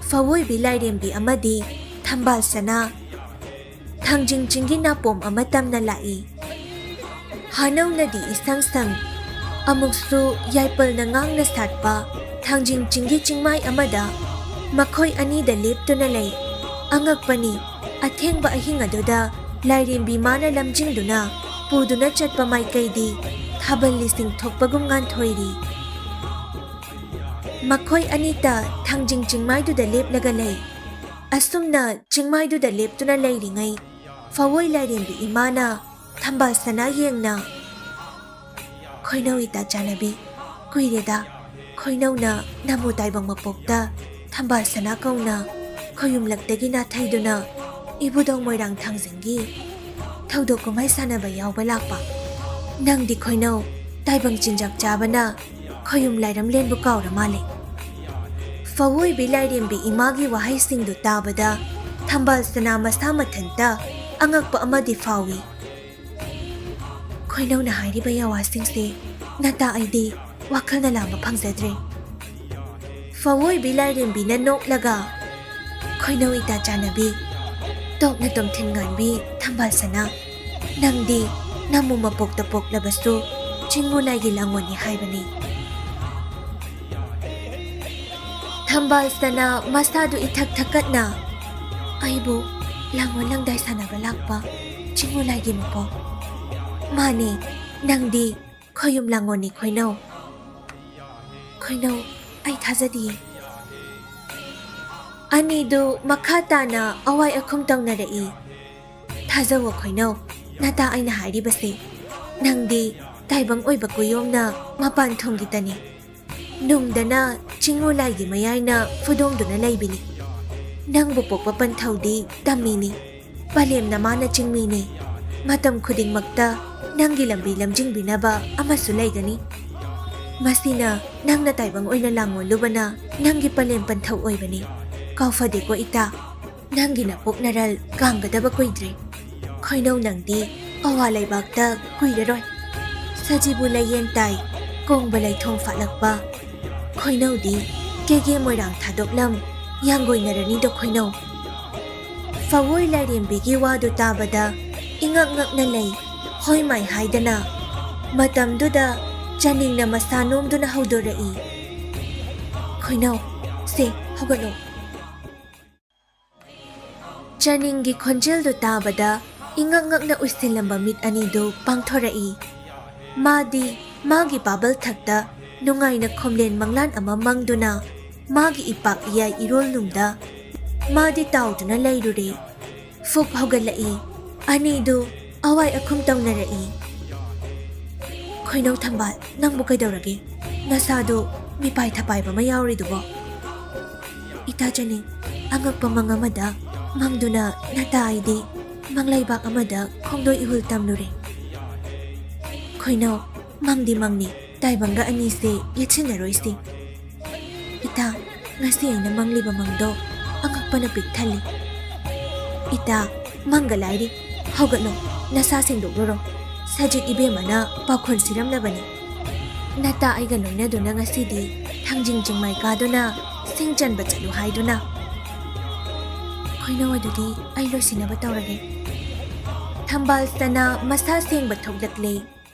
ꯐꯋꯣꯏꯕꯤ ꯂꯥꯏꯔꯦꯝꯕꯤ ꯑꯃꯗꯤ ꯊꯝꯕꯥꯜ ꯁꯅꯥ ꯊꯥꯡꯖꯤꯡ ꯆꯤꯡꯒꯤ ꯅꯥꯄꯣꯝ ꯑꯃ ꯇꯝꯅ ꯂꯥꯛꯏ꯫ ꯍꯥꯅꯧꯅꯗꯤ ꯏꯁꯪ ꯁꯪ, ꯑꯃꯨꯛꯁꯨ ꯌꯥꯏꯄꯜꯅ ꯉꯥꯡꯅ ꯁꯥꯠꯄ ꯊꯥꯡꯖꯤꯡ ꯆꯤꯡꯒꯤ ꯆꯤꯡꯃꯥꯏ ꯑꯃꯗ ꯃꯈꯣꯏ ꯑꯅꯤꯗ ꯂꯦꯞꯇꯨꯅ ꯂꯩ꯫ ꯑꯉꯛꯄꯅꯤ, ꯑꯊꯦꯡꯕ ꯑꯍꯤꯡ ꯑꯗꯨꯗ ꯂꯥꯏꯔꯦꯝꯕꯤ ꯃꯥꯅ ꯂꯝꯖꯤꯡꯗꯨꯅ ꯄꯨꯗꯨꯅ ꯆꯠꯄ ꯃꯥꯏꯀꯩꯗꯤ ꯊꯥꯕꯜ ꯂꯤꯁꯤꯡ ꯊꯣꯛꯄꯒꯨꯝ ꯉꯥꯟꯊꯣꯏꯔꯤ꯫ ꯃꯈꯣꯏ ꯑꯅꯤꯇ ꯊꯥꯡꯖꯤꯡ ꯆꯤꯡꯃꯥꯏꯗꯨꯗ ꯂꯦꯞꯂꯒ ꯂꯩ꯫ ꯑꯁꯨꯝꯅ ꯆꯤꯡꯃꯥꯏꯗꯨꯗ ꯂꯦꯞꯇꯨꯅ ꯂꯩꯔꯤꯉꯩ ꯐꯋꯣꯏ ꯂꯥꯏꯔꯦꯝꯕꯤ ꯏꯃꯥꯅ ꯊꯝꯕꯥꯜ ꯁꯅꯥ ꯌꯦꯡꯅ, "ꯈꯣꯏꯅꯧ ꯏꯇꯥ ꯆꯥꯟꯅꯕꯤ, ꯀꯨꯏꯔꯦꯗ ꯈꯣꯏꯅꯧꯅ ꯅꯃꯨ ꯇꯥꯏꯕꯪ ꯃꯄꯣꯛꯇ ꯊꯝꯕꯥꯜ ꯁꯅꯥ ꯀꯧꯅ ꯈꯣꯌꯨꯝꯂꯛꯇꯒꯤ ꯅꯥꯊꯩꯗꯨꯅ ꯏꯕꯨꯙꯧ ꯃꯣꯏꯔꯥꯡ ꯊꯥꯡꯖꯤꯡꯒꯤ ꯊꯧꯗꯣꯛ ꯀꯨꯝꯍꯩ ꯁꯥꯟꯅꯕ ꯌꯥꯎꯕ ꯂꯥꯛꯄ꯫ ꯅꯪꯗꯤ ꯈꯣꯏꯅꯧ ꯇꯥꯏꯕꯪ ꯆꯤꯟꯖꯥꯛ ꯆꯥꯕꯅ ꯈꯣꯌꯨꯝ ꯂꯥꯏꯔꯝꯂꯦꯟꯕꯨ ꯀꯥꯎꯔ ꯃꯥꯜꯂꯦ꯫" ꯐꯋꯣꯏꯕꯤ ꯂꯥꯏꯔꯦꯝꯕꯤ ꯏꯃꯥꯒꯤ ꯋꯥꯍꯩꯁꯤꯡꯗꯨ ꯇꯥꯕꯗ ꯊꯝꯕꯥꯜ ꯁꯅꯥ ꯃꯁꯥ ꯃꯊꯟꯇ ꯑꯉꯛꯄ ꯑꯃꯗꯤ ꯐꯥꯎꯏ꯫ "ꯈꯣꯏꯅꯧꯅ ꯍꯥꯏꯔꯤꯕ ꯌꯥꯋꯥꯁꯤꯡꯁꯦ ꯅꯇꯥ ꯑꯩꯗꯤ ꯋꯥꯈꯜꯅ ꯂꯥꯝꯕ ꯐꯪꯖꯗ꯭ꯔꯦ꯫" ꯐꯋꯣꯏꯕꯤ ꯂꯥꯏꯔꯦꯝꯕꯤꯅ ꯅꯣꯛꯂꯒ, "ꯈꯣꯏꯅꯧ ꯏꯇꯥ ꯆꯥꯟꯅꯕꯤ, ꯇꯣꯛꯅ ꯇꯣꯝꯊꯤꯟ ꯉꯥꯟꯕꯤ ꯊꯝꯕꯥꯜ ꯁꯅꯥ, ꯅꯪꯗꯤ ꯅꯃꯨ ꯃꯄꯣꯛꯇ ꯄꯣꯛꯂꯕꯁꯨ ꯆꯤꯡꯉꯨ ꯂꯥꯏꯒꯤ ꯂꯥꯡꯉꯣꯟꯅꯤ ꯍꯥꯏꯕꯅꯤ꯫" ꯊꯝꯕꯥꯜ ꯁꯅꯥ ꯃꯁꯥꯗꯨ ꯏꯊꯛ ꯊꯛꯀꯠꯅ, "ꯑꯩꯕꯨ ꯂꯥꯡꯉꯣꯟ ꯂꯪꯗꯥꯏ ꯁꯥꯟꯅꯕ ꯂꯥꯛꯄ ꯆꯤꯡꯉꯨ ꯂꯥꯏꯒꯤ ꯃꯄꯣꯛ?" "ꯃꯥꯅꯤ, ꯅꯪꯗꯤ ꯈꯣꯌꯨꯝ ꯂꯥꯡꯉꯣꯟꯅꯤ ꯈꯣꯏꯅꯧ꯫" "ꯈꯣꯏꯅꯧ, ꯑꯩ ꯊꯥꯖꯗꯤꯌꯦ꯫" ꯑꯅꯤꯗꯨ ꯃꯈꯥ ꯇꯥꯅ ꯑꯋꯥꯏ ꯑꯈꯨꯝ ꯇꯧꯅꯔꯛꯏ꯫ ꯊꯥꯖꯧꯋꯣ ꯈꯣꯏꯅꯧ, ꯅꯇꯥ ꯑꯩꯅ ꯍꯥꯏꯔꯤꯕꯁꯦ꯫ ꯅꯪꯗꯤ ꯇꯥꯏꯕꯪ ꯑꯣꯏꯕ ꯀꯨꯌꯣꯝꯅ ꯃꯄꯥꯟ ꯊꯣꯡꯒꯤꯇꯅꯤ꯫ ꯅꯨꯡꯗꯅ ꯆꯤꯡꯉꯨ ꯂꯥꯏꯒꯤ ꯃꯌꯥꯏꯅ ꯐꯨꯗꯣꯡꯗꯨꯅ ꯂꯩꯕꯤꯅꯤ꯫ ꯅꯪꯕꯨ ꯄꯣꯛꯄ ꯄꯟꯊꯧꯗꯤ ꯇꯝꯃꯤꯅꯤ꯫ ꯄꯂꯦꯝꯅ ꯃꯥꯅ ꯆꯤꯡꯃꯤꯅꯤ꯫ ꯃꯇꯝ ꯈꯨꯗꯤꯡꯃꯛꯇ ꯅꯪꯒꯤ ꯂꯝꯕꯤ ꯂꯝꯖꯤꯡꯕꯤꯅꯕ ꯑꯃꯁꯨ ꯂꯩꯒꯅꯤ꯫ ꯃꯁꯤꯅ ꯅꯪꯅ ꯇꯥꯏꯕꯪ ꯑꯣꯏꯅ ꯂꯥꯡꯑꯣꯜꯂꯨꯕꯅ ꯅꯪꯒꯤ ꯄꯂꯦꯝ ꯄꯟꯊꯧ ꯑꯣꯏꯕꯅꯤ꯫ ꯀꯥꯎꯐꯗꯦꯀꯣ ꯏꯇꯥ꯫ ꯅꯪꯒꯤ ꯅꯄꯣꯛ ꯅꯔꯜ ꯀꯥꯡꯒꯗꯕ ꯀꯨꯏꯗ꯭ꯔꯦ꯫ ꯈꯣꯏꯅꯧ ꯅꯪꯗꯤ ꯑꯋꯥ ꯂꯩꯕꯥꯛꯇ ꯀꯨꯏꯔꯔꯣꯏ꯫ ꯁꯖꯤꯕꯨ ꯂꯩꯌꯦꯟ ꯇꯥꯏ, ꯀꯣꯡꯕ ꯂꯩꯊꯣꯡ ꯐꯥꯠꯂꯛꯄ꯫ ꯈꯣꯏꯅꯧꯗꯤ ꯀꯦꯒꯦ ꯃꯣꯏꯔꯥꯡ ꯊꯥꯗꯣꯛꯂꯝ ꯌꯥꯡꯒꯣꯏꯅꯔꯅꯤꯗꯣ ꯈꯣꯏꯅꯧ꯫ ꯐꯋꯣꯏ ꯂꯥꯏꯔꯦꯝꯕꯤꯒꯤ ꯋꯥꯗꯨ ꯇꯥꯕꯗ ꯏꯉꯛ ꯉꯛꯅ ꯂꯩ, ꯍꯣꯏ ꯃꯥꯏ ꯍꯥꯏꯗꯅ꯫ ꯃꯇꯝꯗꯨꯗ ꯆꯥꯅꯤꯡꯅ ꯃꯁꯥ ꯅꯣꯝꯗꯨꯅ ꯍꯧꯗꯣꯔꯛꯏ꯫ ꯈꯣꯏꯅꯧ, ꯁꯦ, ꯍꯧꯒꯠꯂꯣ꯫ ꯆꯥꯅꯤꯡꯒꯤ ꯈꯣꯟꯖꯦꯜꯗꯨ ꯇꯥꯕꯗ ꯏꯉꯛ ꯉꯛꯅ ꯎꯏꯁꯤꯜꯂꯝꯕ ꯃꯤꯠ ꯑꯅꯤꯗꯨ ꯄꯥꯡꯊꯣꯔꯛꯏ꯫ ꯃꯥꯗꯤ ꯃꯥꯒꯤ ꯄꯥꯕꯜ ꯊꯛꯇ ꯅꯨꯡꯉꯥꯏꯅ ꯈꯣꯝꯂꯦꯟ ꯃꯪꯂꯥꯟ ꯑꯃ ꯃꯪꯗꯨꯅ ꯃꯥꯒꯤ ꯏꯄꯥꯛ ꯏꯌꯥꯏ ꯏꯔꯣꯜ ꯅꯨꯡꯗ ꯃꯥꯗꯤ ꯇꯥꯎꯗꯨꯅ ꯂꯩꯔꯨꯔꯦ꯫ ꯐꯨꯛ ꯍꯧꯒꯠꯂꯛꯏ꯫ ꯑꯅꯤꯗꯨ ꯑꯋꯥꯏ ꯑꯈꯨꯝ ꯇꯧꯅꯔꯛꯏ꯫ ꯈꯣꯏꯅꯧ ꯊꯝꯕꯥꯜ, ꯅꯪꯕꯨ ꯀꯩꯗꯧꯔꯒꯦ? ꯅꯁꯥꯗꯨ ꯃꯤꯄꯥꯏ ꯊꯄꯥꯏꯕ ꯑꯃ ꯌꯥꯎꯔꯤꯗꯨꯕꯣ? ꯏꯇꯥ ꯆꯥꯅꯤꯡ, ꯑꯉꯛꯄ ꯃꯪ ꯑꯃꯗ ꯃꯪꯗꯨꯅ ꯅꯇꯥ ꯑꯩꯗꯤ ꯃꯪꯂꯩꯕꯥꯛ ꯑꯃꯗ ꯈꯣꯡꯗꯣꯏ ꯏꯍꯨꯜ ꯇꯝꯂꯨꯔꯦ꯫ ꯈꯣꯏꯅꯧ, ꯃꯪꯗꯤ ꯃꯪꯅꯤ, ꯇꯥꯏꯕꯪꯒ ꯑꯅꯤꯁꯦ ꯌꯦꯠꯁꯤꯟꯅꯔꯣꯏꯁꯤ꯫ ꯏꯇꯥ, ꯉꯁꯤ ꯑꯩꯅ ꯃꯪꯂꯤꯕ ꯃꯪꯗꯣ ꯑꯉꯛꯄꯅ ꯄꯤꯛ ꯊꯜꯂꯤ꯫ ꯏꯇꯥ, ꯃꯪꯒ ꯂꯥꯏꯔꯤ, ꯍꯧꯒꯠꯂꯣ, ꯅꯁꯥ ꯁꯦꯡꯗꯣꯛꯂꯨꯔꯣ꯫ ꯁꯖꯤꯠ ꯏꯕꯦꯝꯃꯅ ꯄꯥꯎꯈꯣꯜ ꯁꯤꯔꯝꯂꯕꯅꯤ꯫ ꯅꯇꯥ ꯑꯩꯒ ꯂꯣꯏꯅꯗꯨꯅ ꯉꯁꯤꯗꯤ ꯊꯥꯡꯖꯤꯡ ꯆꯤꯡꯃꯥꯏ ꯀꯥꯗꯨꯅ ꯁꯤꯡ ꯆꯟꯕ ꯆꯠꯂꯨ ꯍꯥꯏꯗꯨꯅ꯫ ꯈꯣꯏꯅꯧ, ꯑꯗꯨꯗꯤ ꯑꯩ ꯂꯣꯏꯁꯤꯟꯅꯕ ꯇꯧꯔꯒꯦ꯫ ꯊꯝꯕꯥꯜ ꯁꯅꯥ ꯃꯁꯥ ꯁꯦꯡꯕ ꯊꯣꯛꯂꯛꯂꯦ꯫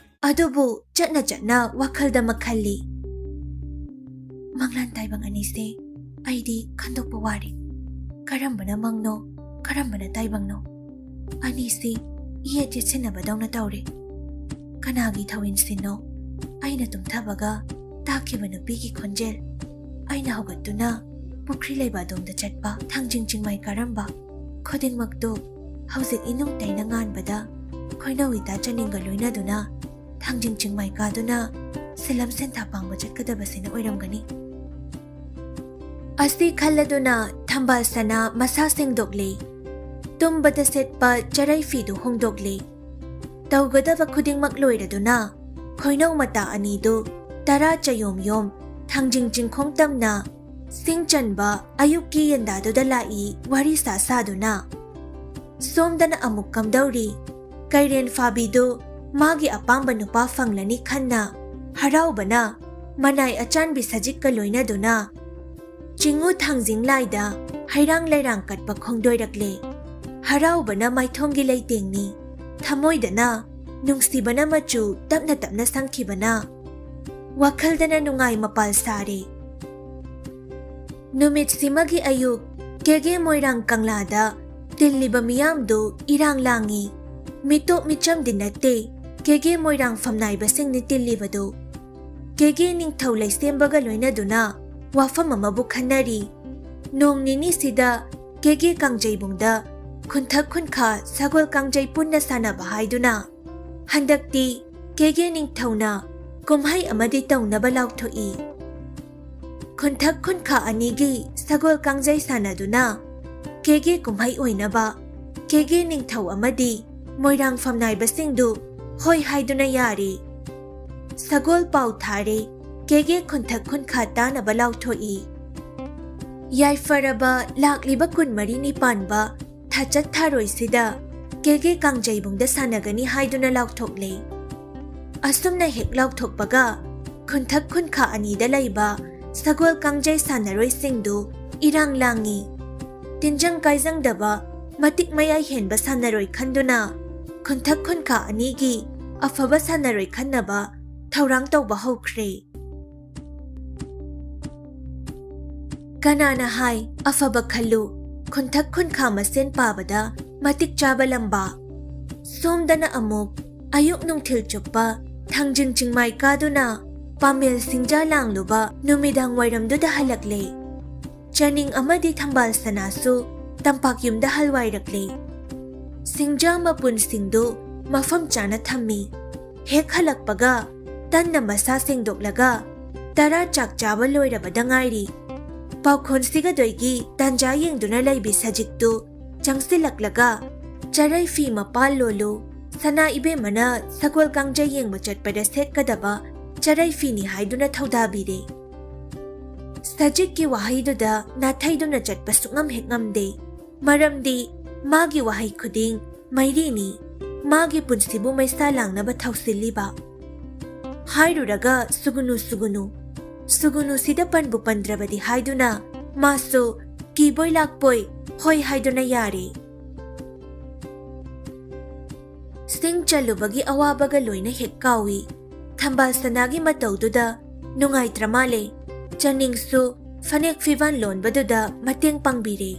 ꯑꯗꯨꯕꯨ ꯆꯠꯅ ꯆꯠꯅ ꯋꯥꯈꯜꯗ ꯑꯃ ꯈꯜꯂꯤ꯫ ꯃꯪꯂꯥꯟ ꯇꯥꯏꯕꯪ ꯑꯅꯤꯁꯦ ꯑꯩꯗꯤ ꯈꯟꯗꯣꯛꯄ ꯋꯥꯔꯦ꯫ ꯀꯔꯝꯕꯅ ꯃꯪꯅꯣ, ꯀꯔꯝꯕꯅ ꯇꯥꯏꯕꯪꯅꯣ? ꯑꯅꯤꯁꯤ ꯏꯌꯦꯠ ꯌꯦꯠꯁꯤꯟꯅꯕꯗꯧꯅ ꯇꯧꯔꯦ꯫ ꯀꯅꯥꯒꯤ ꯊꯧꯏꯟꯁꯤꯟꯅꯣ? ꯑꯩꯅ ꯇꯨꯝꯊꯕꯒ ꯇꯥꯈꯤꯕ ꯅꯨꯄꯤꯒꯤ ꯈꯣꯟꯖꯦꯜ, ꯑꯩꯅ ꯍꯧꯒꯠꯇꯨꯅ ꯄꯨꯈ꯭ꯔꯤ ꯂꯩꯕ ꯑꯗꯣꯝꯗ ꯆꯠꯄ, ꯊꯥꯡꯖꯤꯡ ꯆꯤꯡꯃꯥꯏ ꯀꯥꯔꯝꯕ, ꯈꯨꯗꯤꯡꯃꯛꯇꯨ ꯍꯧꯖꯤꯛ ꯏꯅꯨꯡ ꯇꯩꯅ ꯉꯥꯟꯕꯗ ꯈꯣꯏꯅꯧ ꯏꯇꯥ ꯆꯅꯤꯡꯒ ꯂꯣꯏꯅꯗꯨꯅ ꯊꯥꯡꯖꯤꯡ ꯆꯤꯡꯃꯥꯏ ꯀꯥꯗꯨꯅ ꯁꯤꯂꯝ ꯁꯦꯟꯊꯥ ꯄꯥꯡꯕ ꯆꯠꯀꯗꯕꯁꯤꯅ ꯑꯣꯏꯔꯝꯒꯅꯤ꯫ ꯑꯁꯤ ꯈꯜꯂꯗꯨꯅ ꯊꯝꯕꯥꯜ ꯁꯅꯥ ꯃꯁꯥ ꯁꯦꯡꯗꯣꯛꯂꯦ꯫ ꯇꯨꯝꯕꯗ ꯁꯦꯠꯄ ꯆꯔꯩ ꯐꯤꯗꯨ ꯍꯣꯡꯗꯣꯛꯂꯦ꯫ ꯇꯧꯒꯗꯕ ꯈꯨꯗꯤꯡꯃꯛ ꯂꯣꯏꯔꯗꯨꯅ ꯈꯣꯏꯅꯧ ꯃꯇꯥ ꯑꯅꯤꯗꯨ ꯇꯔꯥ ꯆꯌꯣꯝ ꯌꯣꯝ ꯊꯥꯡꯖꯤꯡ ꯆꯤꯡꯈꯣꯡ ꯇꯝꯅ ꯁꯤꯡ ꯆꯟꯕ ꯑꯌꯨꯛꯀꯤ ꯌꯦꯟꯗꯥꯗꯨꯗ ꯂꯥꯛꯏ ꯋꯥꯔꯤ ꯁꯥ ꯁꯥꯗꯨꯅ꯫ ꯁꯣꯝꯗꯅ ꯑꯃꯨꯛ ꯀꯝꯗꯧꯔꯤ? ꯀꯩꯔꯦꯟ ꯐꯥꯕꯤꯗꯨ ꯃꯥꯒꯤ ꯑꯄꯥꯝꯕ ꯅꯨꯄꯥ ꯐꯪꯂꯅꯤ ꯈꯟꯅ ꯍꯔꯥꯎꯕꯅ ꯃꯅꯥꯏ ꯑꯆꯥꯟꯕꯤ ꯁꯖꯤꯛꯀ ꯂꯣꯏꯅꯗꯨꯅ ꯆꯤꯡꯉꯨ ꯊꯥꯡꯖꯤꯡ ꯂꯥꯏꯗ ꯍꯩꯔꯥꯡ ꯂꯩꯔꯥꯡ ꯀꯠꯄ ꯈꯣꯡꯗꯣꯏꯔꯛꯂꯦ꯫ ꯍꯔꯥꯎꯕꯅ ꯃꯥꯏꯊꯣꯡꯒꯤ ꯂꯩꯇꯦꯡꯅꯤ, ꯊꯃꯣꯏꯗꯅ ꯅꯨꯡꯁꯤꯕꯅ ꯃꯆꯨ ꯇꯞꯅ ꯇꯞꯅ ꯁꯪꯈꯤꯕꯅ ꯋꯥꯈꯜꯗꯅ ꯅꯨꯡꯉꯥꯏ ꯃꯄꯥꯜ ꯁꯥꯔꯦ꯫ ꯅꯨꯃꯤꯠꯁꯤꯃꯒꯤ ꯑꯌꯨꯛ ꯀꯦꯒꯦ ꯃꯣꯏꯔꯥꯡ ꯀꯪꯂꯥꯗ ꯇꯤꯜꯂꯤꯕ ꯃꯤꯌꯥꯝꯗꯨ ꯏꯔꯥꯡ ꯂꯥꯡꯉꯤ꯫ ꯃꯤꯇꯣꯞ ꯃꯤꯆꯝꯗꯤ ꯅꯠꯇꯦ, ꯀꯦꯒꯦ ꯃꯣꯏꯔꯥꯡ ꯐꯝꯅꯥꯏꯕꯁꯤꯡꯅꯤ ꯇꯤꯜꯂꯤꯕꯗꯨ꯫ ꯀꯦꯒꯦ ꯅꯤꯡꯊꯧ ꯂꯩꯁꯦꯝꯕꯒ ꯂꯣꯏꯅꯗꯨꯅ ꯋꯥꯐꯝ ꯑꯃꯕꯨ ꯈꯟꯅꯔꯤ꯫ ꯅꯣꯡ ꯅꯤꯅꯤꯁꯤꯗ ꯀꯦꯒꯦ ꯀꯥꯡꯖꯩꯕꯨꯡꯗ ꯈꯨꯟꯊꯛ ꯈꯨꯟꯈꯥ ꯁꯒꯣꯜ ꯀꯥꯡꯖꯩ ꯄꯨꯟꯅ ꯁꯥꯟꯅꯕ ꯍꯥꯏꯗꯨꯅ ꯍꯟꯗꯛꯇꯤ ꯀꯦꯒꯦ ꯅꯤꯡꯊꯧꯅ ꯀꯨꯝꯍꯩ ꯑꯃꯗꯤ ꯇꯧꯅꯕ ꯂꯥꯎꯊꯣꯛꯏ꯫ ꯈꯨꯟꯊꯛ ꯈꯨꯟꯈꯥ ꯑꯅꯤꯒꯤ ꯁꯒꯣꯜ ꯀꯥꯡꯖꯩ ꯁꯥꯟꯅꯗꯨꯅ ꯀꯦꯒꯦ ꯀꯨꯝꯍꯩ ꯑꯣꯏꯅꯕ ꯀꯦꯒꯦ ꯅꯤꯡꯊꯧ ꯑꯃꯗꯤ ꯃꯣꯏꯔꯥꯡ ꯐꯝꯅꯥꯏꯕꯁꯤꯡꯗꯨ ꯍꯣꯏ ꯍꯥꯏꯗꯨꯅ ꯌꯥꯔꯦ꯫ ꯁꯒꯣꯜ ꯄꯥꯎ ꯊꯥꯔꯦ, ꯀꯦꯒꯦ ꯈꯨꯟꯊꯛ ꯈꯨꯟꯈꯥ ꯇꯥꯅꯕ ꯂꯥꯎꯊꯣꯛꯏ꯫ ꯌꯥꯏꯐꯔꯕ ꯂꯥꯛꯂꯤꯕ ꯀꯨꯟꯃꯔꯤꯅꯤ ꯄꯥꯟꯕ ꯊꯥꯆꯠ ꯊꯥꯔꯣꯏꯁꯤꯗ ꯀꯦꯒꯦ ꯀꯥꯡꯖꯩꯕꯨꯡꯗ ꯁꯥꯟꯅꯒꯅꯤ ꯍꯥꯏꯗꯨꯅ ꯂꯥꯎꯊꯣꯛꯂꯦ꯫ ꯑꯁꯨꯝꯅ ꯍꯦꯛ ꯂꯥꯎꯊꯣꯛꯄꯒ ꯈꯨꯟꯊꯛ ꯈꯨꯟꯈꯥ ꯑꯅꯤꯗ ꯂꯩꯕ ꯁꯒꯣꯜ ꯀꯥꯡꯖꯩ ꯁꯥꯟꯅꯔꯣꯏꯁꯤꯡꯗꯨ ꯏꯔꯥꯡ ꯂꯥꯡꯉꯤ꯫ ꯇꯤꯟꯖꯪ ꯀꯥꯏꯖꯪꯗꯕ ꯃꯇꯤꯛ ꯃꯌꯥꯏ ꯍꯦꯟꯕ ꯁꯥꯟꯅꯔꯣꯏ ꯈꯟꯗꯨꯅ ꯈꯨꯟꯊꯛ ꯈꯨꯟꯈꯥ ꯑꯅꯤꯒꯤ ꯑꯐꯕ ꯁꯥꯟꯅꯔꯣꯏ ꯈꯟꯅꯕ ꯊꯧꯔꯥꯡ ꯇꯧꯕ ꯍꯧꯈ꯭ꯔꯦ꯫ ꯀꯅꯥꯅ ꯍꯥꯏ ꯑꯐꯕ ꯈꯜꯂꯨ, ꯈꯨꯟꯊꯛ ꯈꯨꯟꯈꯥ ꯃꯁꯦꯟ ꯄꯥꯕꯗ ꯃꯇꯤꯛ ꯆꯥꯕ ꯂꯝꯕꯥ꯫ ꯁꯣꯝꯗꯅ ꯑꯃꯨꯛ ꯑꯌꯨꯛ ꯅꯨꯡꯊꯤꯜ ꯆꯨꯞꯄ ꯊꯥꯡꯖꯤꯡ ꯆꯤꯡꯃꯥꯏ ꯀꯥꯗꯨꯅ ꯄꯥꯃꯦꯜ ꯁꯤꯡꯖꯥ ꯂꯥꯡꯂꯨꯕ ꯅꯨꯃꯤꯗꯥꯡ ꯋꯥꯏꯔꯝꯗꯨꯗ ꯍꯜꯂꯛꯂꯦ꯫ ꯆꯅꯤꯡ ꯑꯃꯗꯤ ꯊꯝꯕꯥꯜ ꯁꯅꯥꯁꯨ ꯇꯝꯄꯥꯛ ꯌꯨꯝꯗ ꯍꯜꯋꯥꯏꯔꯛꯂꯦ꯫ ꯁꯤꯡꯖꯥ ꯃꯄꯨꯟꯁꯤꯡꯗꯨ ꯃꯐꯝ ꯆꯥꯅ ꯊꯝꯃꯤ꯫ ꯍꯦꯛ ꯍꯜꯂꯛꯄꯒ ꯇꯟꯅ ꯃꯁꯥ ꯁꯦꯡꯗꯣꯛꯂꯒ ꯇꯔꯥ ꯆꯥꯛ ꯆꯥꯕ ꯂꯣꯏꯔꯕꯗ ꯉꯥꯏꯔꯤ꯫ ꯄꯥꯎꯈꯣꯟ ꯁꯤꯒꯗꯣꯏꯒꯤ ꯇꯥꯟꯖꯥ ꯌꯦꯡꯗꯨꯅ ꯂꯩꯕꯤ ꯁꯖꯤꯛꯇꯨ ꯆꯪꯁꯤꯜꯂꯛꯂꯒ, ꯆꯔꯩ ꯐꯤ ꯃꯄꯥꯜ ꯂꯣꯜꯂꯨ, ꯁꯅꯥ ꯏꯕꯦꯝꯃꯅ ꯁꯒꯣꯜ ꯀꯥꯡꯖꯩ ꯌꯦꯡꯕ ꯆꯠꯄꯗ ꯁꯦꯠꯀꯗꯕ ꯆꯔꯩ ꯐꯤꯅꯤ ꯍꯥꯏꯗꯨꯅ ꯊꯧꯗꯥꯕꯤꯔꯦ꯫ ꯁꯖꯤꯛꯀꯤ ꯋꯥꯍꯩꯗꯨꯗ ꯅꯥꯊꯩꯗꯨꯅ ꯆꯠꯄ ꯁꯨꯛꯉꯝ ꯍꯦꯛ ꯉꯝꯗꯦ꯫ ꯃꯔꯝꯗꯤ ꯃꯥꯒꯤ ꯋꯥꯍꯩ ꯈꯨꯗꯤꯡ ꯃꯩꯔꯤꯅꯤ, ꯃꯥꯒꯤ ꯄꯨꯟꯁꯤꯕꯨ ꯃꯩꯁꯥ ꯂꯥꯡꯅꯕ ꯊꯧꯁꯤꯜꯂꯤꯕ꯫ ꯍꯥꯏꯔꯨꯔꯒ ꯁꯨꯒꯨꯅꯨ ꯁꯨꯒꯨꯅꯨ, ꯁꯨꯒꯨꯅꯨꯁꯤꯗ ꯄꯟꯕꯨ ꯄꯟꯗ꯭ꯔꯕꯗꯤ ꯍꯥꯏꯗꯨꯅ ꯃꯥꯁꯨ ꯀꯤꯕꯣꯏ ꯂꯥꯛꯄꯣꯏ ꯍꯣꯏ ꯍꯥꯏꯗꯨꯅ ꯌꯥꯔꯦ꯫ ꯁꯤꯡ ꯆꯜꯂꯨꯕꯒꯤ ꯑꯋꯥꯕꯒ ꯂꯣꯏꯅ ꯍꯦꯛ ꯀꯥꯎꯏ꯫ ꯊꯝꯕꯥꯜ ꯁꯅꯥꯒꯤ ꯃꯇꯧꯗꯨꯗ ꯅꯨꯡꯉꯥꯏꯇ꯭ꯔ ꯃꯥꯜꯂꯦ꯫ ꯆꯅꯤꯡꯁꯨ ꯐꯅꯦꯛ ꯐꯤꯕꯥꯟ ꯂꯣꯟꯕꯗꯨꯗ ꯃꯇꯦꯡ ꯄꯥꯡꯕꯤꯔꯦ꯫